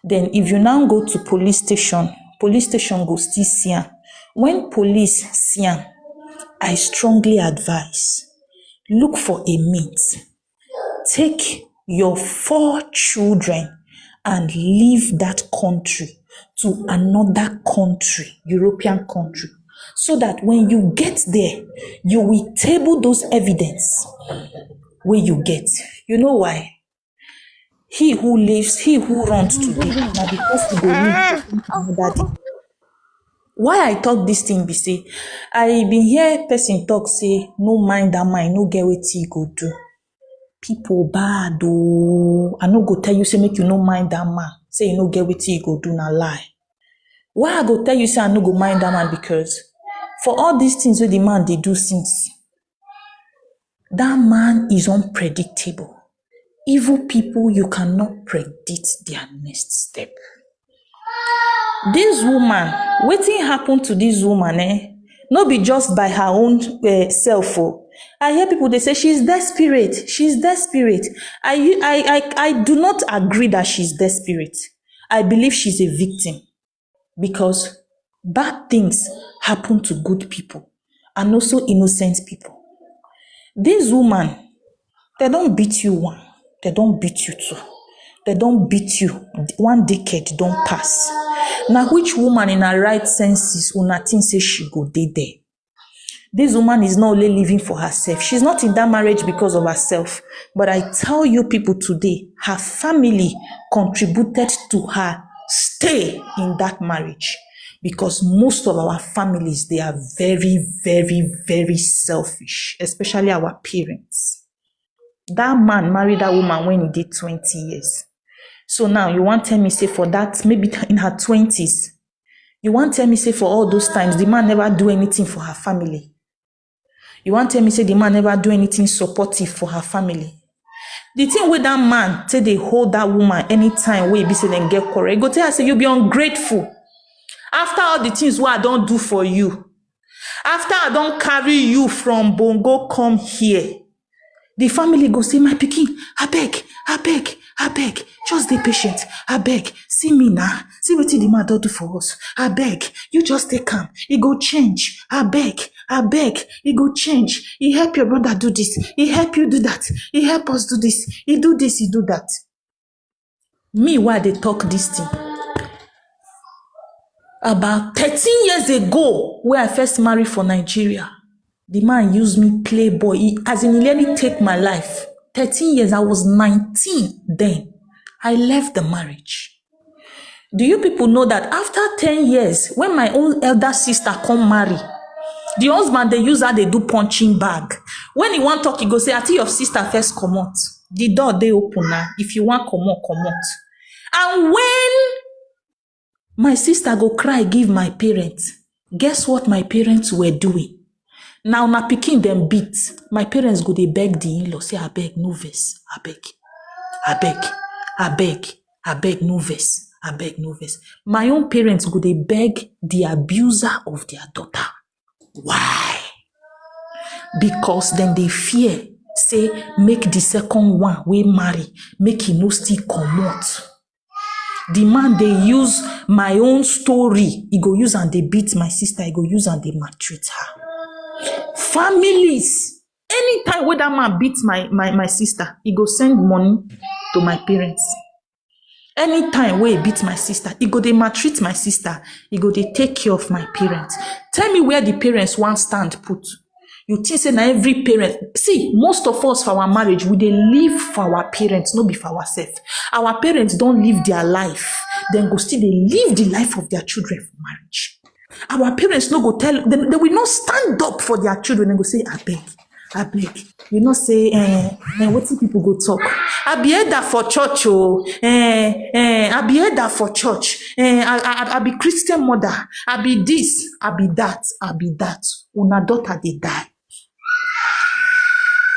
Then if you now go to police station, police station go still see am. When police see am, I strongly advise, look for a means. Take your four children and leave that country to another country, European country, so that when you get there, you will table those evidence wey you get. You know why? He who lives, he who runs today, na because he go live another day. Why I talk this thing be say, I been hear person talk say, no mind that man, no get wetin he go do. People bad oh. I no go tell you say make you no mind that man. Say you no get wetin he go do, na lie. Why I go tell you say I no go mind that man? Because for all these things wey the man dey do since, that man is unpredictable. Evil people, you cannot predict their next step. This woman, wetin happen to this woman, eh? No be just by her own uh, self. Oh. I hear people they say she's desperate. She's desperate. I, I, I, I do not agree that she's desperate. I believe she's a victim because bad things happen to good people and also innocent people. This woman, they don't beat you one, they don't beat you two, they don't beat you. One decade don't pass. Now, which woman in her right senses una think say she go dey there? This woman is not only living for herself. She's not in that marriage because of herself. But I tell you people today, her family contributed to her stay in that marriage. because most of our families, they are very, very, very selfish, especially our parents. That man married that woman when he did twenty years. So now you want tell me say for that, maybe in her twenties, you want tell me say for all those times, the man never do anything for her family. You want tell me say the man never do anything supportive for her family. The thing wey that man take dey hold that woman anytime wey e be say dem get quarrel, e go tell her say you be ungrateful. After all the things wey I don do for you, after I don carry you from Bongo come here, the family go say, "My pikin, abeg, abeg, abeg, just dey patient, abeg, see me na, see wetin the man don do for us, abeg, you just take am, e go change, abeg, abeg, e go change, e help your brother do this, e help you do that, e help us do this, e do this, e do that." Me wey I dey talk this thing, about thirteen years ago wey I first marry for Nigeria, the man use me play boy. He, as in, he nearly take my life. Thirteen years, I was nineteen then. I left the marriage. Do you people know that after ten years, when my own elder sister come marry, the husband dey use her dey do punching bag. When he wan talk, he go say, "Aunty, your sister first comot. The door dey open now. If you wan comot, comot." And when my sister go cry give my parents, guess what my parents were doing? Now na pikin dem beat. My parents go dey beg the in-law, say, "Abeg, no vex, abeg, abeg, abeg, abeg, no vex, abeg, no vex." My own parents go dey beg the abuser of their daughter. Why? Because dem dey fear say make the second one wey marry, make e no still comot. The man dey use my own story, he go use am dey beat my sister, he go use am dey maltreat her. Families, anytime wey that man beat my, my, my sister, he go send money to my parents. Anytime wey he beat my sister, he go dey maltreat my sister, he go dey take care of my parents. Tell me where the parents wan stand put. You think say na every parent? See, most of us for our marriage, we dey live for our parents, no be for ourselves. Our parents don live their life, dem go still dey live the life of their children for marriage. Our parents no go tell dem, they will not stand up for their children and go say, "Abeg, abeg, you know say, eh, eh, wetin people go talk. I be elder for church, oh, eh, eh, I be elder for church, eh, I, I, I be Christian mother, I be this, I be that, I be that." Una daughter dey die.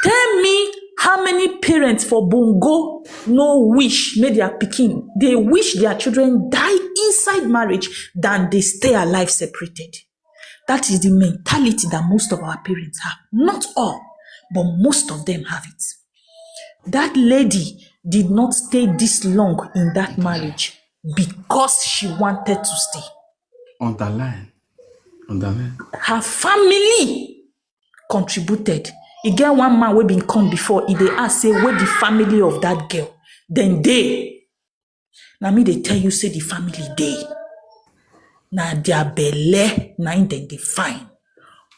Tell me how many parents for Bongo no wish make their pikin, they wish their children die inside marriage than they stay alive separated. That is the mentality that most of our parents have. Not all, but most of them have it. That lady did not stay this long in that marriage because she wanted to stay. Underline. Underline. Her family contributed. E get one man wey bin come before, e dey ask say, "Where the family of that girl?" Dem dey. Na me dey tell you say the family dey. Na their belle, na im dem dey find.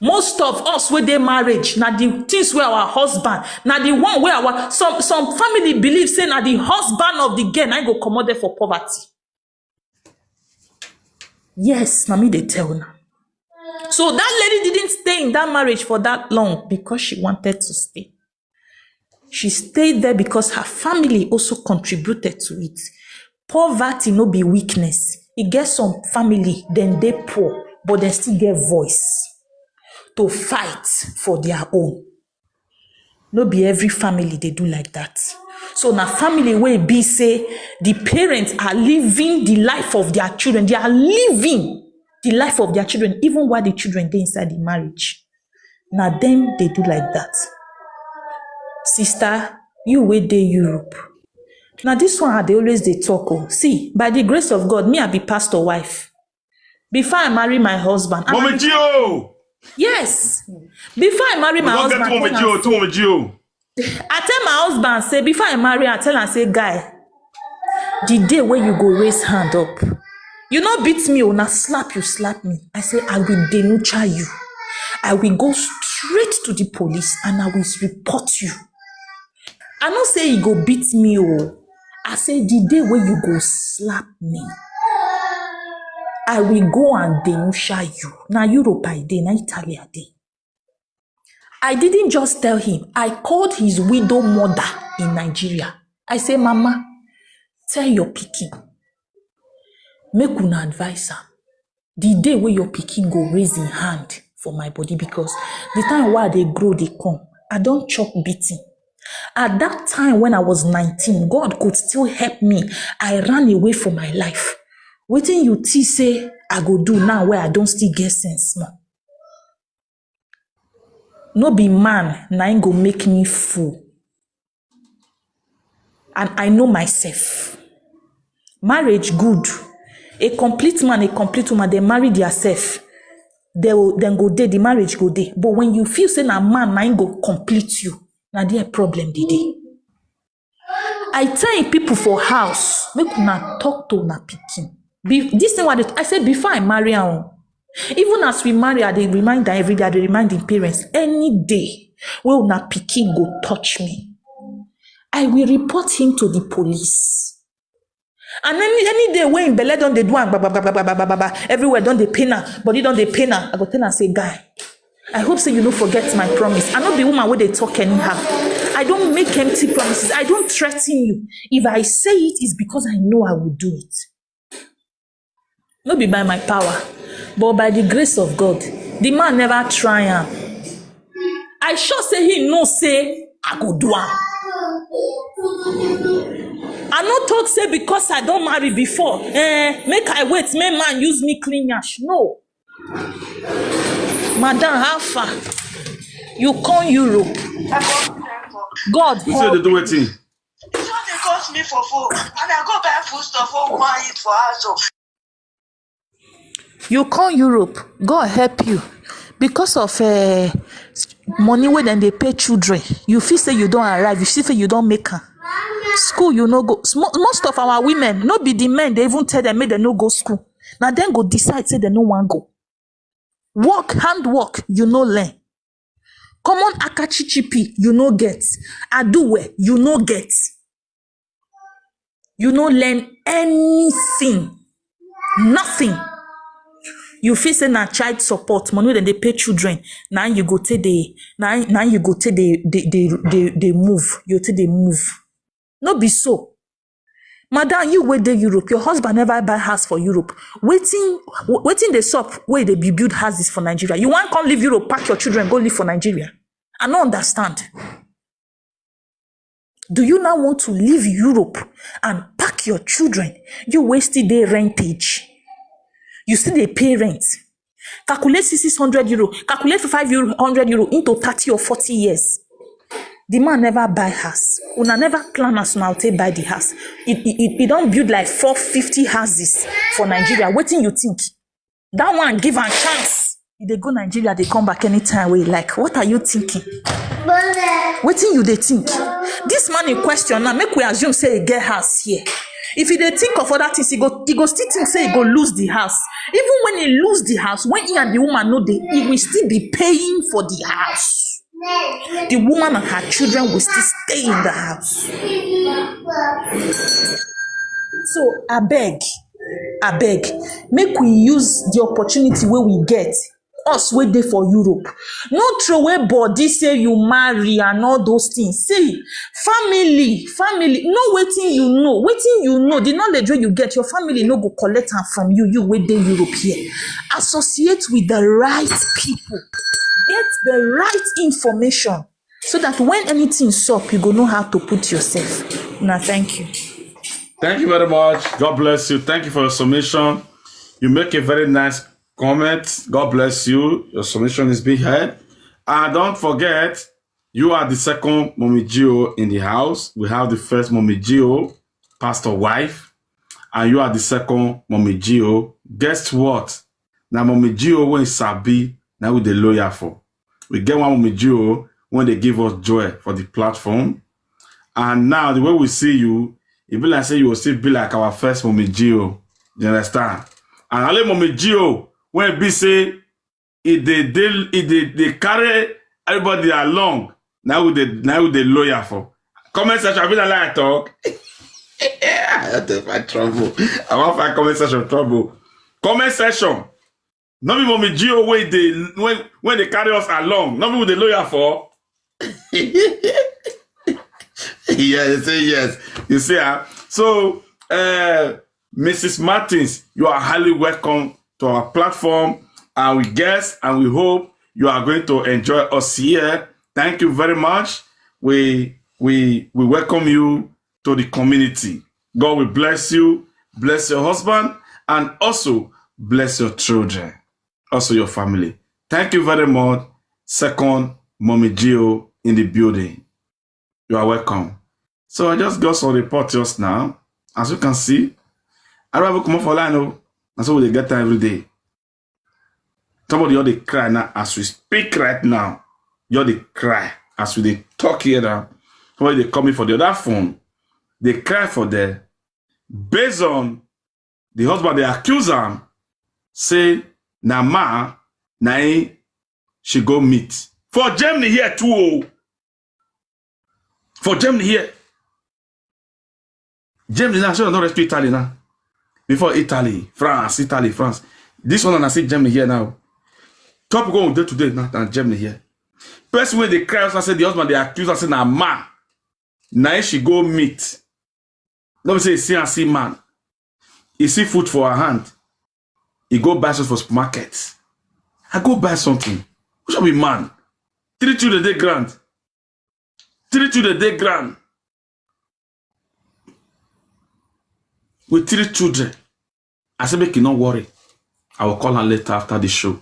Most of us wey dey marriage, na the things wey our husband, na the one wey our, some, some family believe say na the husband of the girl na im go comot there for poverty. Yes, na me dey tell una. So that lady didn't stay in that marriage for that long because she wanted to stay. She stayed there because her family also contributed to it. Poverty no be weakness. E get some family, dem dey poor, but dem still get voice to fight for their own. No be every family dey do like that. So na family wey be say the parents are living the life of their children. They are living the life of their children, even while the children dey inside the marriage. Na dem dey do like that. Sister, you wey dey Europe, na this one I dey always dey talk o. See, by the grace of God, me, I be pastor wife. Before I marry my husband, I Mommy Gio! Yes. Before I marry my Don't get husband, to Mommy I tell am Gio, to Mommy Gio. I tell my husband say before I marry, I tell am say, "Guy, the day wey you go raise hand up, you no beat me o, na slap you slap me." I say, "I will denucha you. I will go straight to the police and I will report you." I no say he go beat me o. I say the day wey you go slap me, I will go and denuncia you. Na Europe I dey, na Italy I dey. I didn't just tell him. I called his widow mother in Nigeria. I say, "Mama, tell your pikin, make una advise am. The day wey your pikin go raise him hand for my body, because the time wey I dey grow dey come, I don chop beating. At that time when I was nineteen, God could still help me. I ran away for my life. Wetin you think say I go do now wey I don still get sense small?" No be man na im go make me fool. And I know myself. Marriage good. A complete man, a complete woman, they marry theirself. They will, then go dey, the marriage go dey. But when you feel say na man na im go complete you, na there problem dey dey. I tell people for house, make una talk to una pikin. Be, this thing what I say before I marry am. Even as we marry, I dey remind her every day, I dey remind the parents, any day wey una pikin go touch me, I will report him to the police. And any, any day wey im belle don dey do am, ba, ba, ba, everywhere don dey pain am, body don dey pain am, I go tell am say, "Guy, I hope say you no forget my promise. I no be woman wey dey talk anyhow. I don make empty promises. I don threaten you. If I say it, it's because I know I will do it." No be by my power, but by the grace of God. The man never try am. I sure say he know say I go do am. I no talk say because I don marry before, eh, make I wait, make man use me clean yash. No. Madam, how far? You come Europe. God, You say they do wetin? They just dey call me for phone, and I go buy food stuff wey we wan eat for house o. You come Europe, God help you. Because of uh, money wey dem dey pay children, you feel say you don arrive, you feel say you don make am. School, you no go. Most of our women, no be the men dey even tell them make dem no go school. Na dem go decide say dem no wan go. Work, handwork, you no learn. Common akachichipi, you no get. Aduwe, you no get. You no learn anything. Nothing. You feel say na child support, money wey dem dey pay children, na you go take dey, na, na you go take dey, dey, dey, dey, dey move. You take dey move. No be so. Madam, you wey dey Europe, your husband never buy house for Europe. Wetin, wetin dey sup wey dey be build houses for Nigeria? You wan come leave Europe, pack your children, go live for Nigeria? I no understand. Do you now want to leave Europe and pack your children? You wey still dey rentage. You still dey pay rent. Calculate six hundred euro, calculate five hundred euro into thirty or forty years. The man never buy house. Una never plan as una take buy the house. He, he, he, he don build like four fifty houses for Nigeria. Wetin you think? That one give am chance. He dey go Nigeria, dey come back anytime wey he like. What are you thinking? Wetin you dey think? This man in question now, make we assume say he get house here. If he dey think of other things, he go, he go still think say he go lose the house. Even when he lose the house, when he and the woman no dey, he will still be paying for the house. The woman and her children will still stay in the house. So abeg, abeg, make we use the opportunity wey we get, us wey dey for Europe. No throway body say you marry and all those things. See, family, family, know wetin you know, wetin you know, the knowledge wey you get, your family no go collect am from you, you wey dey Europe here. Associate with the right people, get the right information, so that when anything sup, you go know how to put yourself. Una, thank you. Thank you very much. God bless you. Thank you for your submission. You make a very nice comment. God bless you. Your submission is being heard. And don't forget, you are the second Mommy Gio in the house. We have the first Mommy Gio, pastor wife, and you are the second Mommy Gio. Guess what? Na Mommy Gio wey sabi, na we dey loyal for. We get one Mommy Gio wey dey give us joy for the platform. And now, the way we see you, e be like say you go still be like our first Mommy Gio. You understand? And only Mommy Gio wey be say e dey, dey, e dey, dey carry everybody along. Na we dey, na we dey loyal for. Comment section, I be like I talk. I don dey find trouble. I wan find comment section trouble. Comment section. No be Mommy Gio wey dey, when, when they carry us along. No be we dey loyal for. Yeah, they say yes. You see, ah? So, uh, Missus Martins, you are highly welcome to our platform, and we guess and we hope you are going to enjoy us here. Thank you very much. We we we welcome you to the community. God will bless you, bless your husband, and also bless your children, also your family. Thank you very much. Second Mommy Gio in the building. You are welcome. So I just got some report just now. As you can see, I don't even come up for line. Oh, and so we dey get time every day. Somebody all dey cry now as we speak right now. You all dey cry as we dey talk here now. Somebody dey call me for the other phone. They cry for there. Based on the husband, they accuse am, say na ma na him she go meet for Germany here too. Oh. For Germany here. Germany now, so I don't rescue Italy now. Before Italy, France, Italy, France. This one I see Germany here now. Top go on day today now than Germany here. Person when they cry, I say the husband, they accuse us in a man. Now she go meet. Let me say, see and see man. You see food for her hand. He go buy something for supermarket. I go buy something. Who shall be man? Three children dey grand. Three children dey grand. With three children. I say make you no worry. I will call her later after the show.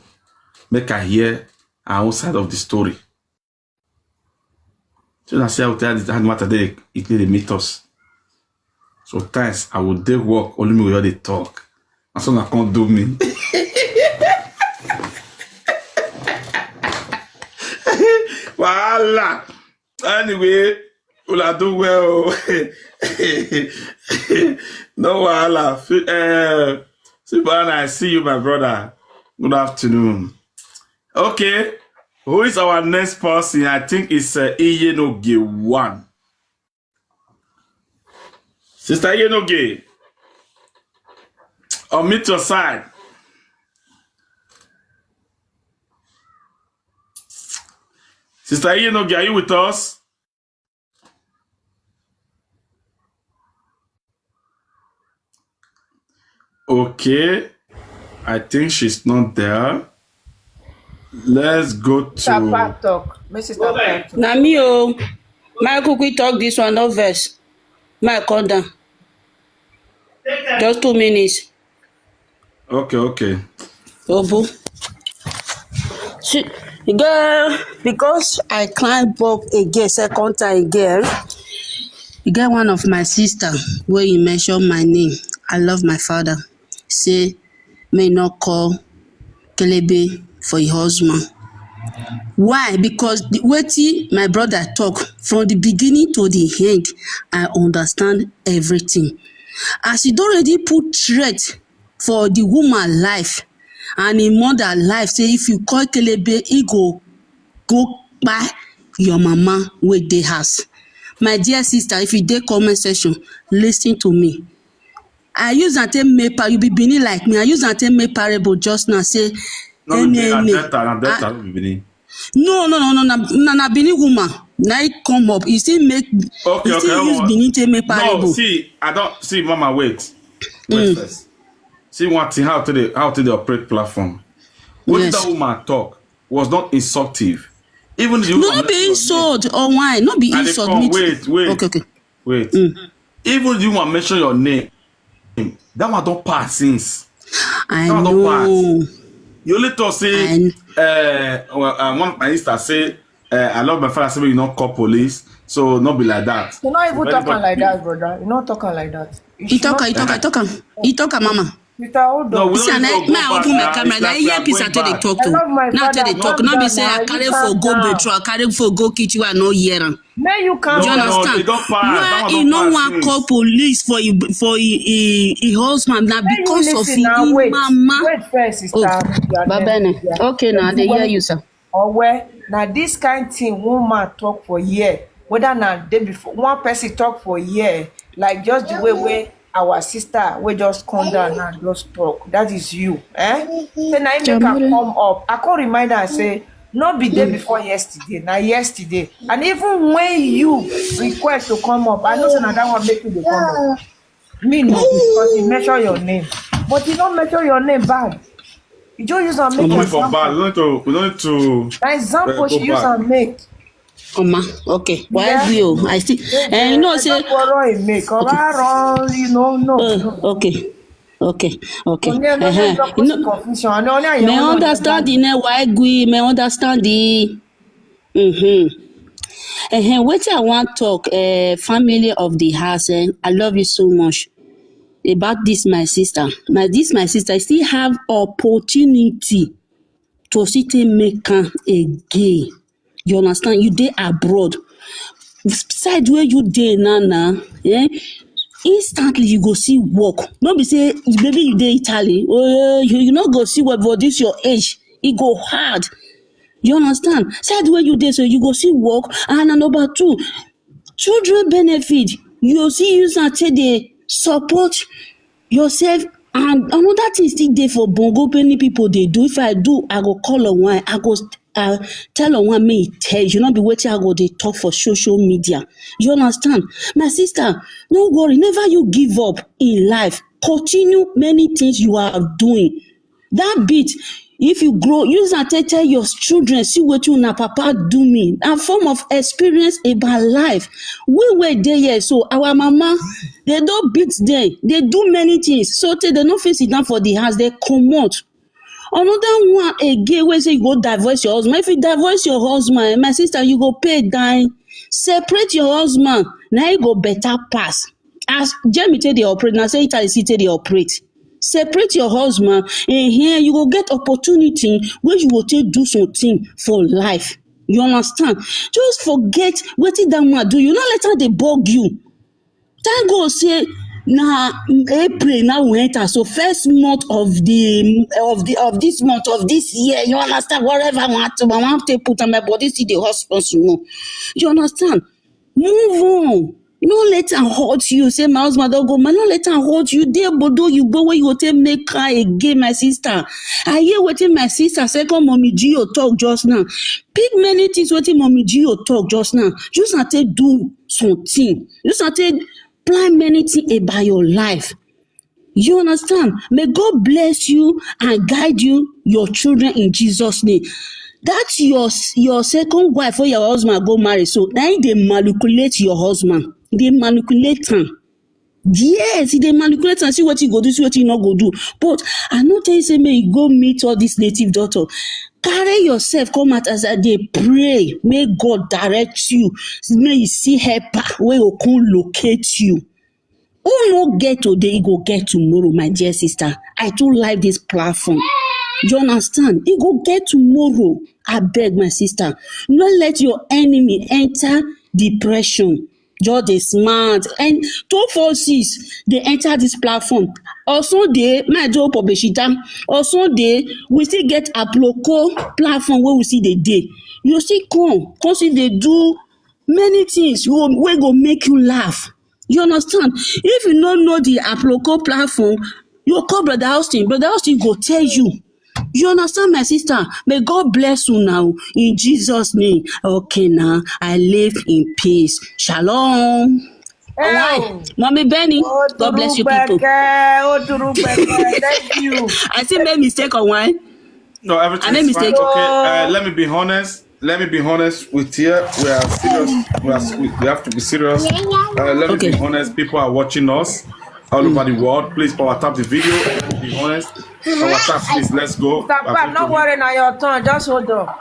Make her hear her own side of the story. So I say I will tell you how the matter dey, it dey meet us. Sometimes I will dey work, only me will dey talk. And so na come do me. Wahala. Anyway, una do well. No wahala. Fi- eh, Sibana, I see you, my brother. Good afternoon. Okay, who is our next person? I think it's uh, Iyenoge one. Sister Iyenoge, unmute your side. Sister Iyenoge, are you with us? Okay, I think she's not there. Let's go to Papa talk. Missus Papa talk. Na me o. My quick talk this one, no verse. My come down. Just two minutes. Okay, okay. Obu. She, girl, because I climb up again, second time again. You get one of my sister where you mention my name. I love my father. Say, may not call Kelebe for your husband. Why? Because the wetin my brother talk from the beginning to the end, I understand everything. As he don already put threat for the woman life and him mother life, say if you call Kelebe, he go go kpai your mama wey dey house. My dear sister, if you dey comment section, listen to me. I use am take make par- you be Benin like me. I use am take make parable just now. Say No be Benin, na N N A. Delta, na Delta, Ah, no be Benin. No, no, no, no, na na, na Benin woman. Na it come up. You still make Okay, you okay, still hold use on. Benin take make No, parable. See, I don't see, Mama. Wait, wait first. See one thing. How to the how to the operate platform. What did Yes. that woman talk was not insultive. Even the No, woman no be mentioned your name. Insult or why? No be I dey insult. Come. Me too. Wait, wait, Okay, okay. Wait. Even the woman mention your name. That one don't pass since. I That one don't know. Pass. You only talk say, I kn- uh, well, uh, one of my sister say, uh, I love my father. Say you not call police, so not be like that. You not even Very talking good. Like that, brother. You not talking like that. You He should talk, not he talk, he talk, he talk, mama. Peter, hold No, on. We See, don't and need I, to may go I back open my now. Camera. It's Now like we hear are peace going until they back. Talk I to. love my Now until father. They talk. Calm Now be down say now. I Are you carry calm for go down? Betray, I carry for go kitchen. I no hear am. May you calm No, You down. No, understand? They don't pass. That Why one he don't no pass one since. Call police for him for him, him, him husband now May you because of listen him, now. Him Wait. Mama. Wait first, sister. Oh, You are Baba there. Ene. Yeah. Okay, now they hear you, sir. Or where now this kind thing one man talk for year, whether na day before one person talk for year, like just the way where our sister wey just come down now just talk, that is you, eh? Say na im make am come up. I come remind her say no be day before yesterday, na yesterday. And even when you request to come up, I know say na that one make you dey come up. Me no, because you mention your name, but you no mention your name bad. You just use am make Omo for bad. We don't need to. We don't need to. Na example she use am make. Oma, okay. Why you? I see. And you know say. Ọ̀rọ̀ èmi kan bá rán you know no. Uh, okay. Okay. Okay. Kò ní ẹgbẹ́ Uh-huh. tó ń You lọ know, confusion. Àná ní àyẹ̀wò may náà. Understand the name why we may understand the. Mm-hmm. Uh-huh. Wetin I wan talk, uh, family of the house. Eh? I love you so much. About this, my sister. My this my sister still have opportunity to still take make am again. You understand? You dey abroad. Side where you dey now, now, eh? Instantly you go see work. No be say maybe you dey Italy, oh, you, you no go see work for this your age. It go hard. You understand? Side where you dey, so you go see work. And number two, children benefit. You see, use and take dey support yourself. And another thing still dey for bongo many people dey do. If I do, I go call on one. I go uh, tell on one me tell you, not be wetin I go dey talk for social media. You understand? My sister, no worry. Never you give up in life. Continue many things you are doing. That bit, if you grow, use and tell, tell your children, see what you na papa do me. A form of experience about life. We were there, yes. So our mama, they don't beat them. They do many things. So till they no fit sit down for the house, they comot. Another one again, wey say you go divorce your husband. If you divorce your husband, eh, my sister, you go pay dime. Separate your husband. Now you go better pass. As Jamie take dey operate, na say Italy still take dey operate. Separate your husband, and here you go get opportunity where you go take do something for life. You understand? Just forget wetin that man do. You no let her dey bug you. Thank God say na April now we enter. So first month of the of the of this month of this year, you understand? Whatever I want to, I want to put on my body, see the hospital. No, you understand? Move on. No let am hurt you. Say my husband don't go. Man, no let am hurt you. There, Bodo, you go where you go take make cry again, my sister. I hear wetin my sister second mommy Gio talk just now. Pick many things wetin mommy Gio talk just now. Use am take do something. Use am take plan many things about your life. You understand? May God bless you and guide you, your children in Jesus' name. That's your your second wife or your husband go marry. So now they manipulate your husband. They manipulate him. Yes, they manipulate and see what you go do, see what you not go do. But I no tell you say may you go meet all this native doctor. Carry yourself, come out as I dey pray. May God direct you. May you see helper wey go come locate you. Who no get today, he go get tomorrow, my dear sister. I too like this platform. You understand? He go get tomorrow. I beg my sister. No let your enemy enter depression. Just dey smart. And two four six, they enter this platform. Also, they, my job, Obeshita. Also, they, we still get Aploko platform where we see the day. You see, come, come see they do many things wey go make you laugh. You understand? If you no know the Aploko platform, you call Brother Austin. Brother Austin go tell you. You understand, my sister? May God bless you now in Jesus' name. Okay, now I live in peace. Shalom. Why? Mommy Benny, God bless you people. Odurugbeke, Odurugbeke, thank you. I still made mistake on why? No, everything I made is fine. Mistake. Okay, uh, let me be honest. Let me be honest with you. We are serious. We, are, we, we have to be serious. Uh, let me Okay. Be honest. People are watching us all over the world. Please power tap the video. Let me be honest. Power tap, please. Let's go. Mister Pam, no worry, now your turn. Just hold on.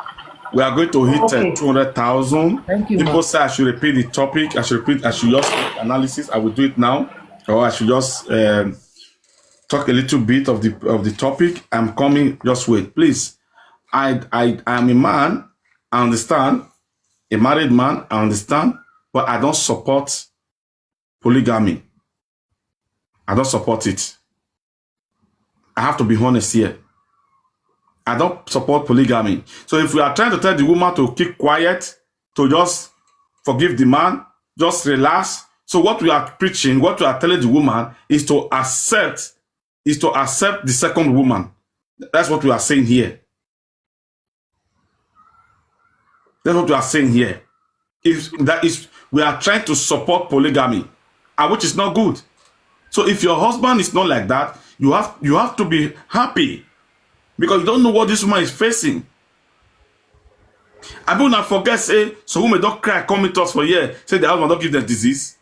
We are going to hit Okay. uh, two hundred thousand. Thank you, People ma'am. Say I should repeat the topic. I should repeat. I should just make analysis. I will do it now, or I should just um, talk a little bit of the of the topic. I'm coming. Just wait, please. I I I am a man. I understand. A married man. I understand, but I don't support polygamy. I don't support it. I have to be honest here. I don't support polygamy. So if we are trying to tell the woman to keep quiet, to just forgive the man, just relax, So what we are preaching, what we are telling the woman is to accept, is to accept the second woman. That's what we are saying here. That's what we are saying here. If that is, we are trying to support polygamy, and which is not good. So if your husband is not like that, you have, you have to be happy, because you don't know what this woman is facing. I will not forget say some women don't cry, come meet us for here, say the husband don't give them disease.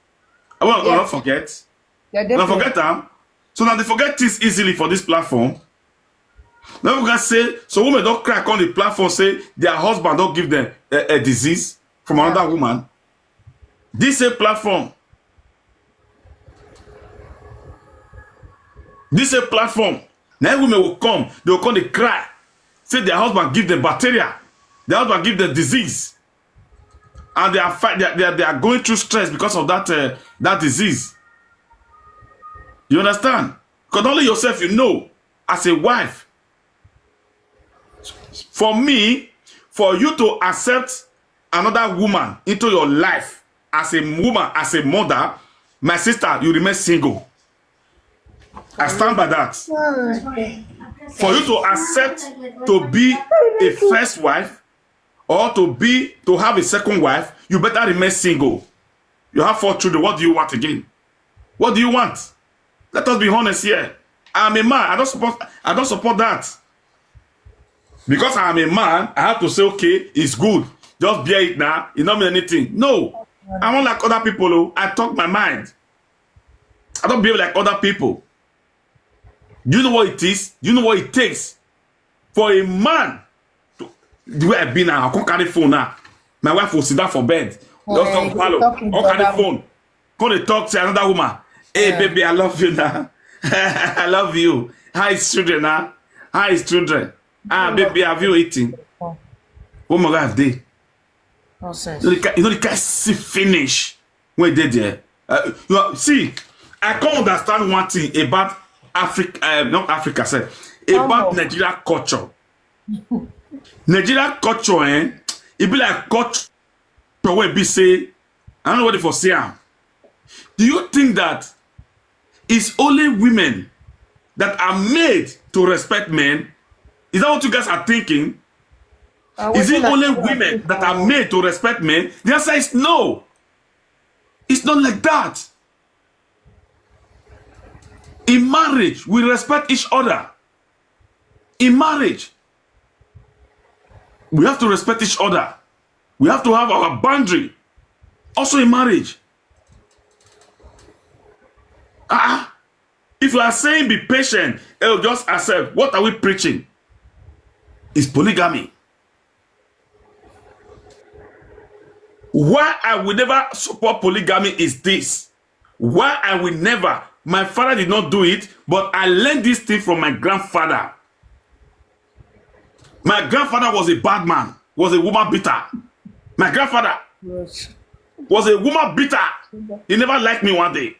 I will not forget. Una forget am. So now they forget things easily for this platform. Now we can say some women don't cry on the platform, say their husband don't give them a, a disease from another woman. This a platform. This a platform. Now women will come, they will come, they cry, say their husband give them bacteria, their husband give them disease, and they are fight, they are, they are, they are going through stress because of that uh, that disease. You understand? Because only yourself you know, as a wife. For me, for you to accept another woman into your life as a woman, as a mother, my sister, you remain single. I stand by that. For you to accept to be a first wife or to be, to have a second wife, you better remain single. You have four children. What do you want again? What do you want? Let us be honest here. I'm a man. I don't support, I don't support that. Because I'm a man, I have to say, okay, it's good. Just bear it now. It don't mean anything. No. I'm not like other people. Oh. I talk my mind. I don't behave like other people. Do you know what it is? Do you know what it takes for a man to, the way I be now? I can't carry phone now. My wife will sit down for bed. Just don't follow. I'll carry phone. Come dey talk to another woman. Hey, baby, I love you now. I love you. How is children now? How is children? Ah, baby, have you eaten? Oh my God, they. Nonsense. You know the kind, you know the kind see finish when they there. Uh, you are, see, I can't understand one thing about Africa, uh, not Africa, sir, about Nigeria culture. Nigeria culture, eh? It be like culture wey be say, I don't know what they for say am. Do you think that it's only women that are made to respect men? Is that what you guys are thinking? Is it only women that are made to respect men? The answer is no. It's not like that. In marriage, we respect each other. In marriage, we have to respect each other. We have to have our boundary. Also in marriage. Ah, if you are saying be patient, eh, just accept. What are we preaching? It's polygamy. Why I will never support polygamy is this. Why I will never. My father did not do it, but I learned this thing from my grandfather. My grandfather was a bad man, was a woman beater. My grandfather was a woman beater. He never liked me one day.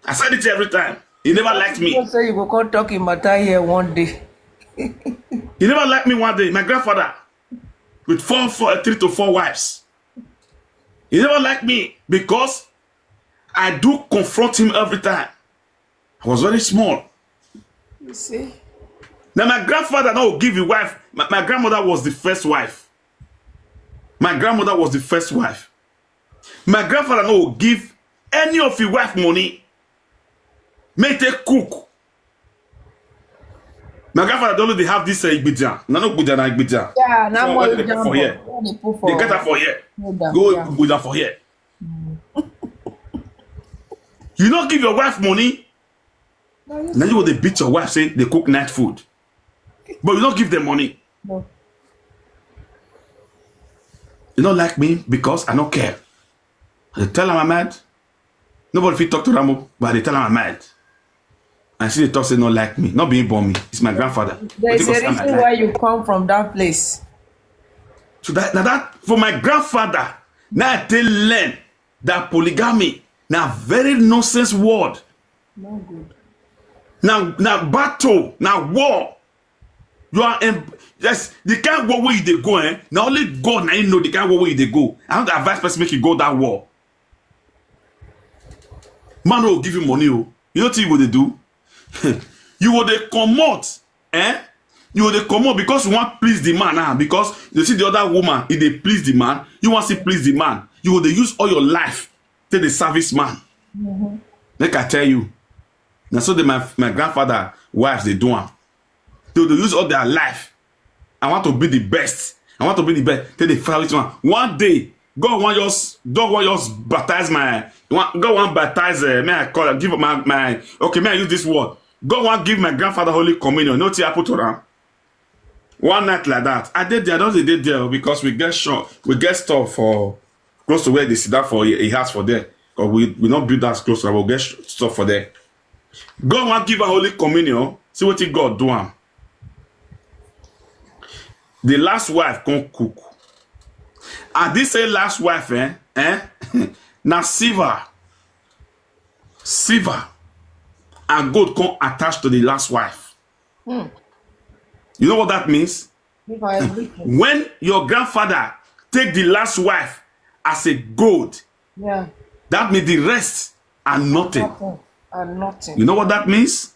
I said it every time. He never liked me. You say you go come talk in matter here one day. He never liked me one day. My grandfather, with four, four, three to four wives. He never liked me because I do confront him every time. I was very small. You see? Now my grandfather now give a wife. My, my grandmother was the first wife. My grandmother was the first wife. My grandfather now give any of his wife money. May take cook. My grandfather don't they have this uh, Igbidia. No, no Igbidia, na Igbidia. Yeah, now more for here. They get her for here. Go Igbidia for here. You not give your wife money. Now you go they beat your wife, say they cook night food. But you don't give them money. No. You don't like me because I don't care. I tell her my mind. Nobody fit talk to Rambo, but I tell her my mind. And she dey talk say no like me. Not being born me. It's my grandfather. There's a reason why you come from that place. So that, now that for my grandfather, now I tell learn that polygamy, now very nonsense word. Not good. Now, now battle, now war. You are em- yes, the kind war where you dey go, eh? Now only God now you know the kind war where you dey go. I don't advise person make you go that war. Man no go give you money o. You know wetin you go dey do? You go dey comot, eh? You go dey comot because you wan please the man now, because you see the other woman, e dey please the man, you wan still please the man. You go dey use all your life take dey service man. Make I tell you, na so the my my grandfather wives dey do am. They go dey use all their life. I want to be the best. I want to be the best. Take dey fight with man. One day, God wan just God wan just baptize my God wan baptize, uh, may I call am, give my my okay, may I use this word? God wan give my grandfather holy communion. You know wetin happen to am? One night like that, I dey there, I don dey dey there o, because we get shop, we get store for close to where they sit down for he, he house for there. Because we we no build house close to am, we get sh- store for there. God wan give am holy communion. See wetin God do am. The last wife come cook. And this same last wife, eh, eh, na silver, silver, and gold come attach to the last wife. You know what that means? Give her everything. When your grandfather take the last wife as a gold, Yeah. that means the rest are nothing. Nothing and nothing. You know what that means?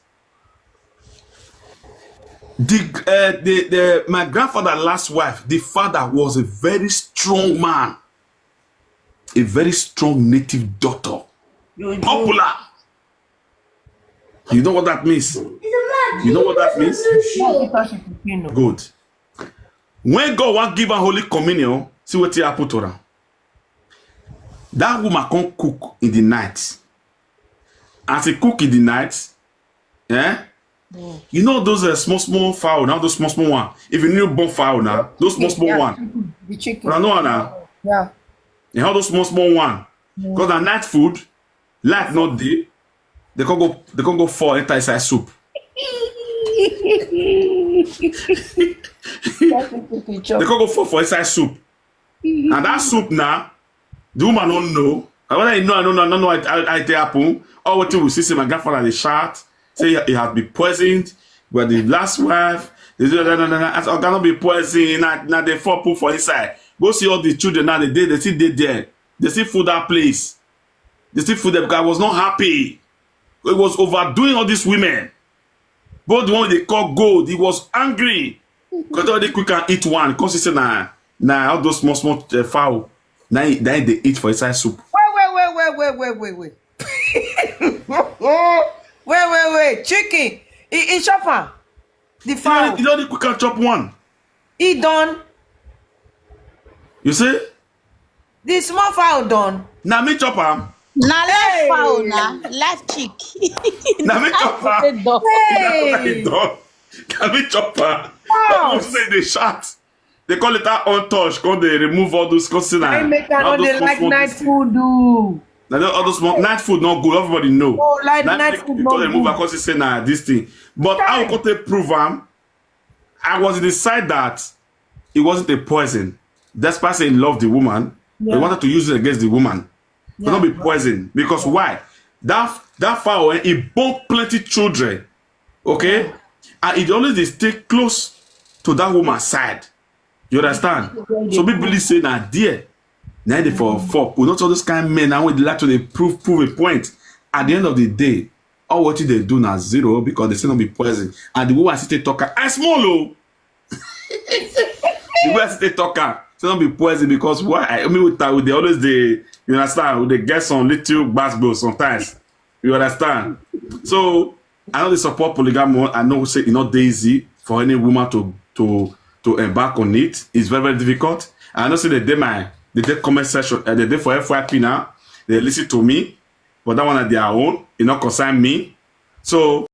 The, uh, the, the my grandfather last wife, the father was a very strong man, a very strong native doctor, popular. You know what that means? You know what that means? Not because she could, you know. Good. When God wan give am holy communion, see wetin happen to am. That woman come cook in the night. As he cook in the night, eh? You know those uh, small small fowl now, those small small one. If you new born fowl now, those small small Yeah, one. Chicken, the chicken. Una know am na? Yeah. And all those small small one. Because na night food, light no dey. They come go they come go fall enter inside soup. That's a chicken chop. They come go fall for inside soup. And that soup now, the woman don't know. And whether you know, I don't know, I don't know how it take happen. All wetin we see, say my grandfather dey shout, say he, he has been poisoned by the last wife. They say, no, no, no, no. As oga no be poison, na na dey fall put for inside. Go see all the children now. They dey, they still dey there. They still full that place. They still full there because I was not happy. He was overdoing all these women. Both the one they call gold, he was angry. Because already quick and eat one. Because he said, nah, nah, all those small, small uh, fowl. Now, now they eat for inside soup. Wait, wait, wait, wait, wait, wait, wait, wait. Wait, wait, wait. Chicken. He, he chop am. The You fowl. know, you know the quick and chop one. He done. You see? The small fowl done. Now me chop am. Na live Hey! Fowl na live chick. Now me chop am. Say dog. Now Hey. me done. Now me chop am. Wow. People say they shout. They call it that untouched. Come they remove all those, come see I now. make All another those like small night things. Food do. Now all those small night food not good. Everybody know. Oh, like Night night food, food because not they move good. Because they say nah this thing. But how Time. Could they prove am? I was in the side that it wasn't a poison. Despite saying he loved the woman, he Yeah. wanted to use it against the woman. It Yeah. not be poison. Because why? That that fowl, eh, he born plenty children. Okay? And it always dey stay close to that woman's side. You understand? So people believe say na there. Now they for fuck. We not all those kind of men now when they like to they prove prove a point. At the end of the day, all what they do now zero because they say not be poison. And the woman still talk am. I small oh. The way I still talk am, say not be poison because why? I mean with that, they always they you understand, they get some little gbasgbo sometimes. You understand? So I know they support polygamy. I know say it's not easy for any woman to to to embark on it. It's very, very difficult. I know say they dey my they dey comment section, uh, they dey for F Y P now. They listen to me, but that one at their own, it not concern me. So